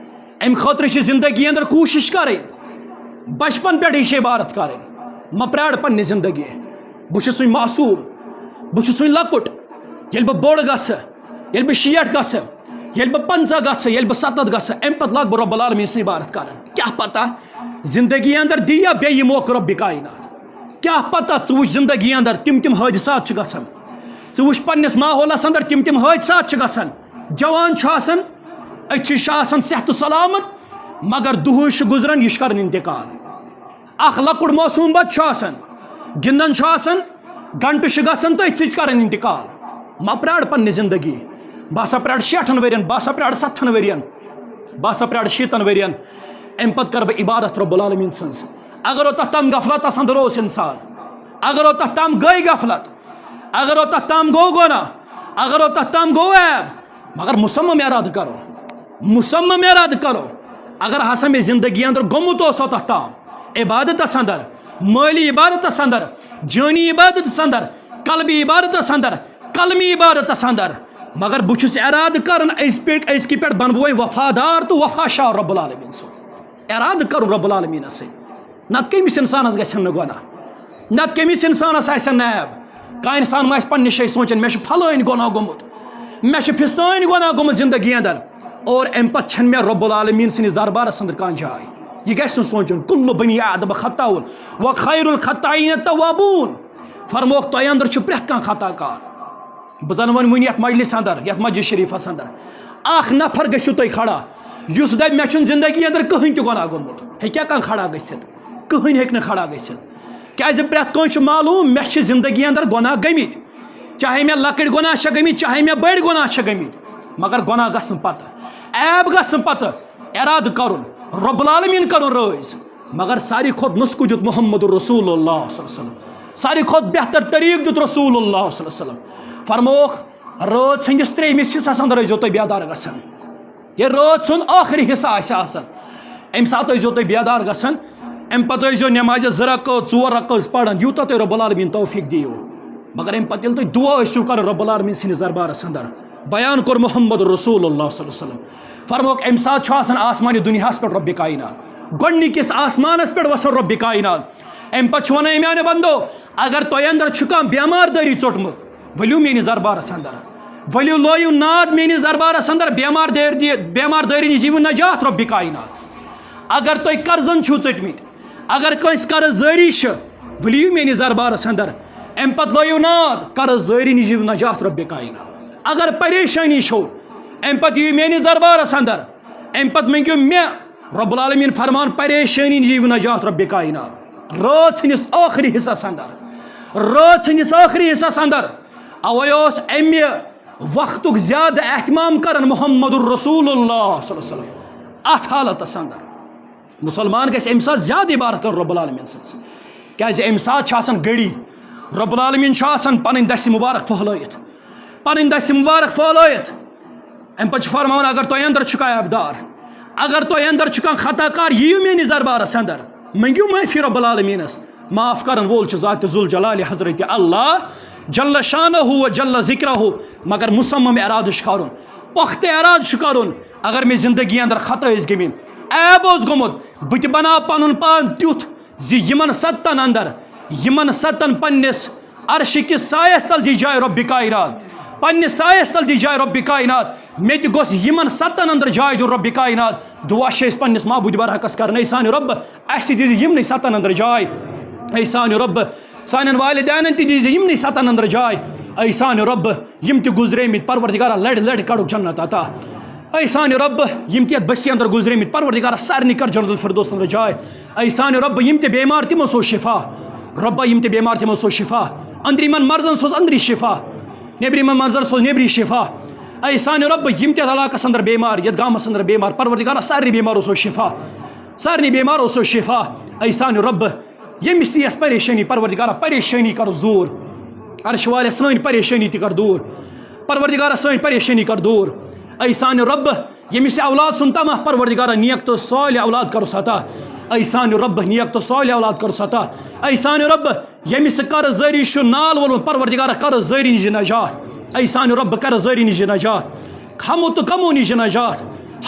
امہِ خٲطرٕ چھِ زندگی اندر کوٗشش کرٕنۍ۔ بچپن پٮ۪ٹھٕے چھِ عبادت کرٕنۍ۔ مہ پرٛار پننہِ زندگی۔ بہٕ چھُس وُنہِ معصوم، بہٕ چھُس وُنہِ لۄکُٹ۔ ییٚلہِ بہٕ بوٚڑ گژھٕ، ییٚلہِ بہٕ شیٹھ گژھٕ، ییٚلہِ بہٕ پنٛژاہ گژھٕ، ییٚلہِ بہٕ ستتھ گژھٕ، امہِ پتہٕ لاگہٕ بہٕ رۄب العالمین سٕنٛز عبادت کرٕنۍ۔ کیٛاہ پتہ زندگی اندر دی یا بیٚیہِ موقعہٕ رۄبِ کاینات۔ کیٛاہ پتہ ژٕ وٕچھ زندگی اندر تِم تِم حٲدثات چھِ گژھان، ژٕ وٕچھ پننِس ماحولس اندر تِم تِم حٲدثات چھِ گژھان۔ جوان چھُ آسان، أچھِ چھِ آسان صحت و سلامت، مگر دۄہٕے چھُ گُزران، یہِ چھُ کران انتقال۔ اکھ لۄکُٹ معصوم بچہٕ چھُ آسان، گِنٛدان چھُ آسان، گھنٹہٕ چھُ گژھان تہٕ أتھۍ سۭتۍ چھُ کران انتقال۔ مہ پرٛار پننہِ زندگی۔ بہٕ ہسا پرٛارٕ شیٹھن ؤرین، بہٕ ہسا پرٛارٕ ستتھن ؤرین، بہٕ ہسا پرٛارٕ شیٖتن ؤرین۔ امہِ پتہٕ کرٕ بہٕ عبادت رۄب العالمین سٕنٛز۔ اگر اوٚتتھ تام غفلتس اندر اوس انسان، اگر اوٚتتھ تام گٔے غفلت، اگر اوٚتتھ تام گوٚو گۄناہ، اگر اوٚتتھ تام گوٚو عیب، مگر مصمم ارادٕ کرو، مصمم ارادٕ کرو۔ اگر ہسا مےٚ زندگی اندر گوٚمُت اوس اوٚتتھ تام، عبادتس اندر، مٲلی عبادتس اندر، جٲنی عبادتس اندر، قلبی عبادتس اندر، قلمی عبادتس اندر، مگر بہٕ چھُس ارادٕ کران أزۍ پٮ۪ٹھ، أزکہِ پٮ۪ٹھ بنہٕ بہٕ وۄنۍ وفادار تہٕ وفا شاہ رۄب العالمین سُنٛد۔ ارادٕ کرُن رۄب العالمینس سۭتۍ۔ نتہٕ کٔمِس انسانس گژھن نہٕ گۄناہ؟ نتہٕ کٔمِس انسانس آسن نہ عیب؟ کانٛہہ انسان ما آسہِ پننہِ جایہِ سونچان، مےٚ چھُ پھلٲنۍ گۄناہ گوٚمُت، مےٚ چھُ فِستٲنۍ گۄناہ گوٚمُت زندگی اندر، اور امہِ پتہٕ چھنہٕ مےٚ رۄب العالمین سٕنٛدِس دربارس اندر کانٛہہ جاے۔ یہِ گژھِ نہٕ سونچُن۔ کُلُّ بنی آدم خطاؤن و خیر الخطائین التوابون۔ فرموکھ، تۄہہِ اندر چھُ پرٛٮ۪تھ کانٛہہ خطا کار۔ بہٕ زن وۄنۍ وُنہِ یتھ مجلس اندر، یتھ مسجد شریفس اندر، اکھ نفر گٔژھِو تُہۍ کھڑا یُس دپہِ، مےٚ چھُنہٕ زندگی اندر کٕہٕنۍ تہِ گۄناہ گوٚمُت۔ ہیٚکیٛاہ کانٛہہ کھڑا گٔژھِتھ؟ کٕہٕنۍ ہیٚکہِ نہٕ کھڑا گٔژھِتھ، کیازِ پرٛٮ۪تھ کٲنٛسہِ چھُ معلوم مےٚ چھِ زندگی اندر گۄناہ گٔمٕتۍ، چاہے مےٚ لۄکٕٹۍ گۄناہ چھِ گٔمٕتۍ، چاہے مےٚ بٔڑۍ گۄناہ چھِ گٔمٕتۍ، مگر گۄناہ گژھنہٕ پتہٕ، عیب گژھنہٕ پتہٕ ارادٕ کرُن، رۄب العالمین کرُن رٲضۍ۔ مگر ساروی کھۄتہٕ نسخہٕ دیُت محمد رسول اللہ صلی اللہ علیہ وسلم، ساروی کھۄتہٕ بہتر طریٖقہٕ دیُت رسول اللہ صلی اللہ علیہ وسلم۔ فرمووُکھ، رٲژ ہٕنٛدِس ترٛیٚیمِس حصس اندر ٲسۍزیو تُہۍ بیدار گژھان۔ ییٚلہِ رٲژ ہُنٛد ٲخری حصہٕ آسہِ آسان، امہِ ساتہٕ ٲسۍزیو تُہۍ بیدار گژھان۔ امہِ پتہٕ ٲسۍزیو نٮ۪مازِ زٕ رکٲژ، ژور رکٲژ پران، یوٗتاہ تۄہہِ رۄب العالمین توفیٖق دِیِو۔ مگر امہِ پتہٕ ییٚلہِ تُہۍ دُعا ٲسِو کران رۄب العالمین سٕنٛدِس دربارس اندر، بیان کوٚر محمد رسول اللہ صلی اللہ علیہ وسلم، فرمووُکھ، امہِ ساتہٕ چھُ آسان آسمانہِ دُنیاہس پٮ۪ٹھ رۄبِ کاینات، گۄڈٕنِکِس آسمانس پٮ۪ٹھ وسان رۄبِ کاینات۔ امہِ پتہٕ چھُ ونان، اے میانہِ بندو، اگر تۄہہِ اندر چھُ کانٛہہ بٮ۪مار دٲری ژوٚٹمُت، ؤلِو میٲنِس دربارس اندر، ؤلِو لٲیِو ناد میٲنِس دربارس اندر، بٮ۪مار دٲرۍ دِ-، بٮ۪مار دٲری نِش دِیِو نجات رۄبِ کاینات۔ اگر تۄہہِ قرضن چھِو ژٔٹمٕتۍ، اگر کٲنٛسہِ قرض دٲری چھِ، ؤلِو میٲنِس دربارس اندر، امہِ پتہٕ لٲیِو ناد، قرض دٲری نِش دِیِو نجات رۄبِ کاینات۔ اگر پریشٲنی چھو، امہِ پتہٕ یِیِو میٲنِس دربارس اندر، امہِ پتہٕ مٔنگِو مےٚ، رۄب العالمین فرمان، پریشٲنی نِش دِیِو نجات رۄبِ کاینات۔ رٲژ ہٕنٛدِس ٲخری حصس اندر، رٲژ ہٕنٛدِس ٲخری حصس اندر، اوے اوس امہِ وقتُک زیادٕ اہتمام کران محمد رسول اللہ صلی اللہ علیہ وسلم۔ اتھ حالتس اندر مسلمان گژھِ امہِ ساتہٕ زیادٕ عبادت کرُن رۄب العالمین سٕنٛز، کیازِ امہِ ساتہٕ چھِ آسان گھڑی، رۄب العالمین چھُ آسان پنٕنۍ دستِ مبارک پھٔہلٲیِتھ، پنٕنۍ دستِ مبارک پھٔہلٲیِتھ۔ امہِ پتہٕ چھُ فرماوان، اگر تۄہہِ اندر چھُ کانٛہہ عیبدار، اگر تۄہہِ اندر چھُ کانٛہہ خطا کار، یِیِو میٲنِس دربارس اندر، مٔنگِو معٲفی رۄب العالمینس۔ معاف کرن وول چھُ ذات ذوالجلال حضرت اللہ جل شانہ و جل ذکرہ، مگر مصمم ارادٕ چھُ کرُن، پختہٕ ارادٕ چھُ کرُن۔ اگر مےٚ زندگی اندر خطا ٲسۍ گٔمٕتۍ، عیب اوس گوٚمُت، بہٕ تہِ بناو پنُن پان تیُتھ زِ یِمن ستن اندر، یِمن ستن پننِس عرشہِ کِس سایس تل دی جاے رۄبِ کاینات، پننِس سایس تل دی جاے رۄبِ کاینات۔ مےٚ تہِ گوٚژھ یِمن ستن اندر جاے دیُن رۄبِ کاینات۔ دعا چھِ أسۍ پننِس معبوٗدِ برحقس کران، اے سانہِ رۄبہٕ، اسہِ تہِ دیٖزِ یِمنٕے ستن اندر جاے۔ اے سانہِ رۄبہٕ، سانٮ۪ن والدینن تہِ دیٖزِ یِمنٕے ستن اندر جاے۔ اے سانہِ رۄبہٕ، یِم تہِ گُزریمٕتۍ، پروردگارا، لڑِ لڑِ کڑُکھ جنت عطا۔ اے سانہِ رۄبہٕ، یِم تہِ یتھ بستی اندر گُزریمٕتۍ، پروردگارا، سارنٕے کر جنت الفردوس اندر جاے۔ اے سانہِ رۄبہٕ، یِم تہِ بیمار، تِمن سوز شفا۔ رۄبا، یِم تہِ بیمار، تِمن سوز شفا۔ أنٛدرِمٮ۪ن مرضن سوز أنٛدری شفا، نیٚبرِمٮ۪ن مرضن سوز نیٚبری شفا۔ اے سانہِ رۄبہٕ، یِم تہِ یتھ علاقس اندر بیمار، یتھ گامس اندر بیمار، پروردگارا، سارنٕے بیمارو سوز شفا، سارنٕے بیمارو سوز شفا۔ اے سانہِ رۄبہٕ، ییٚمِس یِیَس پریشٲنی، پروردگارا، پریشٲنی کَرُس دوٗر۔ عرش والے، سٲنۍ پریشٲنی تہِ کَر دوٗر۔ پروردگارا، سٲنۍ پریشٲنی کَر دوٗر۔ اے سانہِ رۄبہٕ، ییٚمِس یہِ اولاد سُنٛد طمع، پروردگارا، نیک تہٕ صالح اولاد کَرُس عطا۔ اے سانہِ رۄبہٕ، نیک تہٕ صالح اولاد کَرُس عطا۔ اے سانہِ رۄبہٕ، ییٚمِس قرض زٲری چھُ نال وولمُت، پروردگارا، قرض زٲری نِش نجات۔ اے سانہِ رۄبہٕ، قرض زٲری نِش نجات۔ ہمو تہٕ غمو نِش نجات۔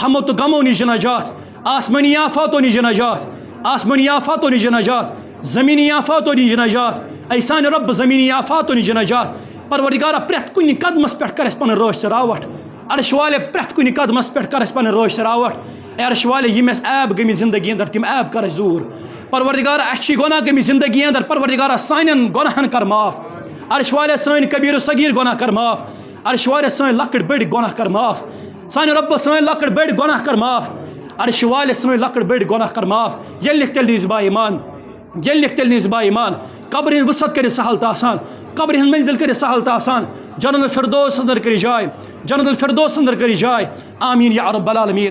ہمو تہٕ غمو نِش نجات۔ آسمٲنی آفاتو نِش نجات۔ آسمٲنی آفاتو نِش نجات۔ زمینی آفاتو نِش نجات۔ اے سانہِ رۄبہٕ، زمینی آفاتو نِش نجات۔ پروردگارا، پرٛٮ۪تھ کُنہِ قدمس پٮ۪ٹھ کر اَسہِ پنٕنۍ رٲچھ ژٕ راوٹھ۔ عرش والے، پرٛٮ۪تھ کُنہِ قدمس پٮ۪ٹھ کر اَسہِ پنٕنۍ رٲچھ ژٕ راوٹھ۔ اے عرش والے، یِم اَسہِ عیب گٔمٕتۍ زندگی اندر، تِم عیب کر اَسہِ دوٗر۔ پروردگارا، اَسہِ چھِ گۄناہ گٔمٕتۍ زندگی اندر، پروردگارا، سانٮ۪ن گۄناہن کر معاف۔ عرش والے، سٲنۍ کبیٖر و صغیٖر گۄناہ کر معاف۔ عرش والے، سٲنۍ لۄکٕٹۍ بٔڑۍ گۄناہ کر معاف۔ سانہِ رۄبہٕ، سٲنۍ لۄکٕٹۍ بٔڑۍ گۄناہ کر معاف۔ عرش والے، سٲنۍ لۄکٕٹۍ بٔڑۍ گۄناہ کر معاف۔ ییٚلہِ لِکھ تیٚلہِ نیٖز با ایمان۔ ییٚلہِ لِکھ تیٚلہِ نیٖز با ایمان۔ قبرِ ہٕنٛز وسعت کٔرِتھ سہل تہٕ آسان۔ قبرِ ہٕنٛز منزل کٔرِتھ سہل تہٕ آسان۔ جنت الفردوس اندر کٔرِتھ جاے۔ جنت الفردوس اندر کٔرِتھ جاے۔ آمین یا رب العالمین۔